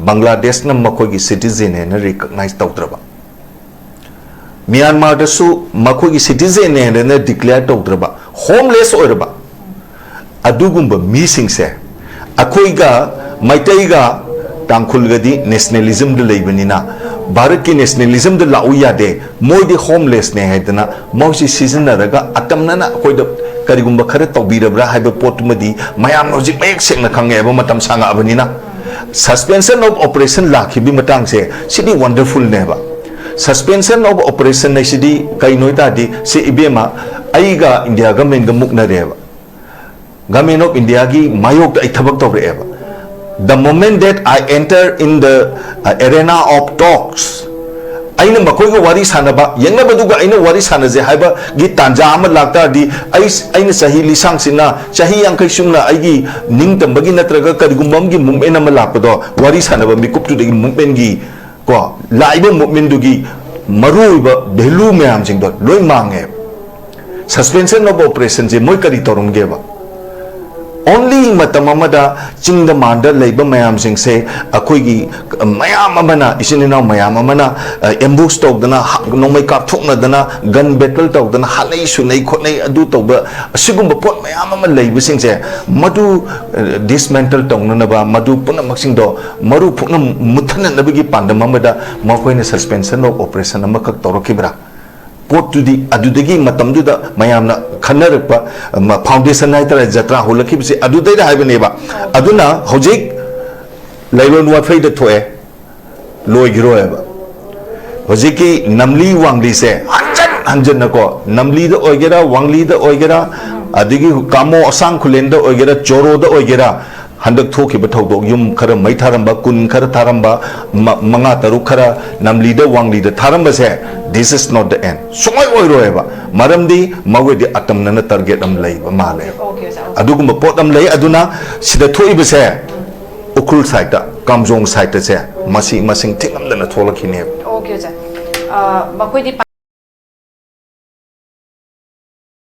ꯕꯪꯒ꯭ꯂꯥꯗꯦꯁꯅ ꯃꯈꯣꯏꯒꯤ citizen ꯍꯥꯏꯅ recognize ꯇꯧꯗ꯭ꯔꯕ, ꯃ꯭ꯌꯥꯟꯃꯥꯔꯗꯁꯨ ꯃꯈꯣꯏꯒꯤ citizenꯅꯦ ꯍꯥꯏꯅ declare ꯇꯧꯗ꯭ꯔꯕ, homeless ꯑꯣꯏꯔꯕ ꯑꯗꯨꯒꯨꯝꯕ ꯃꯤꯁꯤꯡꯁꯦ, ꯑꯩꯈꯣꯏꯒ ꯃꯩꯇꯩꯒ ꯇꯥꯡꯈꯨꯜꯒꯗꯤ nationalismꯗ ꯂꯩꯕꯅꯤꯅ, ꯚꯥꯔꯠꯀꯤ nationalismꯗ ꯂꯥꯛꯎ ꯌꯥꯗꯦ, ꯃꯣꯏꯗꯤ homelessꯅꯦ ꯍꯥꯏꯗꯅ ꯃꯣꯏꯁꯤ ꯁꯤꯖꯤꯟꯅꯔꯒ ꯑꯇꯝꯅꯅ ꯑꯩꯈꯣꯏꯗ ꯀꯔꯤꯒꯨꯝꯕ ꯈꯔ ꯇꯧꯕꯤꯔꯕ꯭ꯔꯥ ꯍꯥꯏꯕ ꯄꯣꯠꯇꯨꯃꯗꯤ ꯃꯌꯥꯝꯅ ꯍꯧꯖꯤꯛ ꯃꯌꯦꯛ ꯁꯦꯡꯅ ꯈꯪꯉꯦꯕ, ꯃꯇꯝ ꯁꯥꯡꯉꯛꯑꯕꯅꯤꯅ꯫ Suspension of operation ꯂꯥꯛꯈꯤꯕꯒꯤ ꯃꯇꯥꯡꯁꯦ, ꯁꯤꯗꯤ wonderfulꯅꯦꯕ꯫ Suspension of operation ꯍꯥꯏꯁꯤꯗꯤ ꯀꯩꯅꯣ ꯍꯥꯏ ꯇꯥꯔꯗꯤ, ꯁꯤ ꯏꯕꯦꯝꯃ, ꯑꯩꯒ ꯏꯟꯗꯤꯌꯥ ꯒꯃꯦꯟꯒ ꯃꯨꯛꯅꯔꯦꯕ, ꯒꯃꯦꯟ ꯑꯣꯐ ꯏꯟꯗꯤꯌꯥꯒꯤ ꯃꯥꯌꯣꯛꯇ ꯑꯩ ꯊꯕꯛ ꯇꯧꯔꯛꯑꯦꯕ, the moment that I enter in the arena of talks, ꯑꯩꯅ ꯃꯈꯣꯏꯒ ꯋꯥꯔꯤ ꯁꯥꯟꯅꯕ, ꯌꯦꯡꯅꯕꯗꯨꯒ ꯑꯩꯅ ꯋꯥꯔꯤ ꯁꯥꯟꯅꯖꯦ ꯍꯥꯏꯕꯒꯤ ꯇꯥꯟꯖꯥ ꯑꯃ ꯂꯥꯛꯇꯥꯔꯗꯤ, ꯑꯩ, ꯑꯩꯅ ꯆꯍꯤ ꯂꯤꯁꯥꯡꯁꯤꯟꯅ, ꯆꯍꯤ ꯌꯥꯡꯈꯩ ꯁꯨꯝꯅ ꯑꯩꯒꯤ ꯅꯤꯡꯇꯝꯕꯒꯤ ꯅꯠꯇ꯭ꯔꯒ ꯀꯔꯤꯒꯨꯝꯕ ꯑꯃꯒꯤ movement ꯑꯃ ꯂꯥꯛꯄꯗꯣ, ꯋꯥꯔꯤ ꯁꯥꯟꯅꯕ ꯃꯤꯀꯨꯞꯇꯨꯗꯒꯤ movementꯒꯤ, ꯀꯣ, ꯂꯥꯛꯏꯕ movementꯗꯨꯒꯤ ꯃꯔꯨꯑꯣꯏꯕ value ꯃꯌꯥꯝꯁꯤꯡꯗꯣ ꯂꯣꯏ ꯃꯥꯡꯉꯦꯕ꯫ Suspension of operationꯁꯦ ꯃꯣꯏ ꯀꯔꯤ ꯇꯧꯔꯝꯒꯦꯕ? Only ꯃꯇꯝ ꯑꯃꯗ ꯆꯤꯡꯗ ꯃꯥꯟꯗ ꯂꯩꯕ ꯃꯌꯥꯝꯁꯤꯡꯁꯦ, ꯑꯩꯈꯣꯏꯒꯤ ꯃꯌꯥꯝ ꯑꯃꯅ, ꯏꯆꯤꯟ ꯏꯅꯥꯎ ꯃꯌꯥꯝ ꯑꯃꯅ, ꯑ, ambush ꯇꯧꯗꯅ, ꯍ-, ꯅꯣꯡꯃꯩ ꯀꯥꯞꯊꯣꯛꯅꯗꯅ, gun battle ꯇꯧꯗꯅ, ꯍꯥꯠꯅꯩ, ꯁꯨꯅꯩ, ꯈꯣꯠꯅꯩ, ꯑꯗꯨ ꯇꯧꯕ, ꯑꯁꯤꯒꯨꯝꯕ ꯄꯣꯠ ꯃꯌꯥꯝ ꯑꯃ ꯂꯩꯕꯁꯤꯡꯁꯦ, ꯃꯗꯨ, ꯑ, dismantle ꯇꯧꯅꯅꯕ, ꯃꯗꯨ ꯄꯨꯝꯅꯃꯛꯁꯤꯡꯗꯣ ꯃꯔꯨ ꯐꯨꯛꯅ ꯃꯨꯠꯊꯅꯅꯕꯒꯤ ꯄꯥꯟꯗꯝ ꯑꯃꯗ ꯃꯈꯣꯏꯅ suspension of operation ꯑꯃꯈꯛ ꯇꯧꯔꯛꯈꯤꯕ꯭ꯔꯥ? ꯄꯣꯠꯇꯨꯗꯤ ꯑꯗꯨꯗꯒꯤ ꯃꯇꯝꯗꯨꯗ ꯃꯌꯥꯝꯅ ꯈꯟꯅꯔꯛꯄ, ꯃ-, foundation ꯍꯥꯏꯇꯥꯔꯦ, ꯖꯇ꯭ꯔꯥ ꯍꯧꯂꯛꯈꯤꯕꯁꯦ ꯑꯗꯨꯗꯩꯗ ꯍꯥꯏꯕꯅꯦꯕ꯫ ꯑꯗꯨꯅ ꯍꯧꯖꯤꯛ ꯂꯩꯔꯣꯟ ꯋꯥꯐꯩꯗ ꯊꯣꯛꯑꯦ, ꯂꯣꯏꯈꯤꯔꯣꯏꯕ꯫ ꯍꯧꯖꯤꯛꯀꯤ ꯅꯝꯂꯤ ꯋꯥꯡꯂꯤꯁꯦ ꯍꯟꯖꯟ ꯍꯟꯖꯟꯅꯀꯣ, ꯅꯝꯂꯤꯗ ꯑꯣꯏꯒꯦꯔꯥ, ꯋꯥꯡꯂꯤꯗ ꯑꯣꯏꯒꯦꯔꯥ, ꯑꯗꯒꯤ ꯀꯥꯃꯣ ꯑꯁꯥꯡ ꯈꯨꯂꯦꯟꯗ ꯑꯣꯏꯒꯦꯔꯥ, ꯆꯣꯔꯣꯗ ꯑꯣꯏꯒꯦꯔꯥ, ꯍꯟꯗꯛ ꯊꯣꯛꯈꯤꯕ ꯊꯧꯗꯣꯛ, ꯌꯨꯝ ꯈꯔ ꯃꯩ ꯊꯥꯔꯝꯕ, ꯀꯨꯟ ꯈꯔ ꯊꯥꯔꯝꯕ, ꯃ-, ꯃꯉꯥ ꯇꯔꯨꯛ ꯈꯔ ꯅꯝꯂꯤꯗ ꯋꯥꯡꯂꯤꯗ ꯊꯥꯔꯝꯕꯁꯦ, this is not the end, ꯁꯨꯡꯑꯣꯏ ꯑꯣꯏꯔꯣꯏꯕ꯫ ꯃꯔꯝꯗꯤ ꯃꯈꯣꯏꯗꯤ ꯑꯇꯝꯅꯅ target ꯑꯃ ꯂꯩꯕ ꯃꯥꯜꯂꯦ꯫ ꯑꯣꯀꯦ, ꯁꯥꯔ, ꯑꯣꯀꯦ꯫ ꯑꯗꯨꯒꯨꯝꯕ ꯄꯣꯠ ꯑꯃ ꯂꯩ꯫ ꯑꯗꯨꯅ ꯁꯤꯗ ꯊꯣꯛꯏꯕꯁꯦ ꯎꯈ꯭ꯔꯨꯜ side, ꯀꯥꯝꯖꯣꯡ sideꯁꯦ ꯃꯁꯤ ꯃꯁꯤꯡ ꯊꯤꯉꯝꯗꯅ ꯊꯣꯛꯂꯛꯈꯤꯅꯦꯕ꯫ ꯑꯣꯀꯦ, ꯁꯥꯔ꯫ ꯑ, ꯃꯈꯣꯏꯗꯤ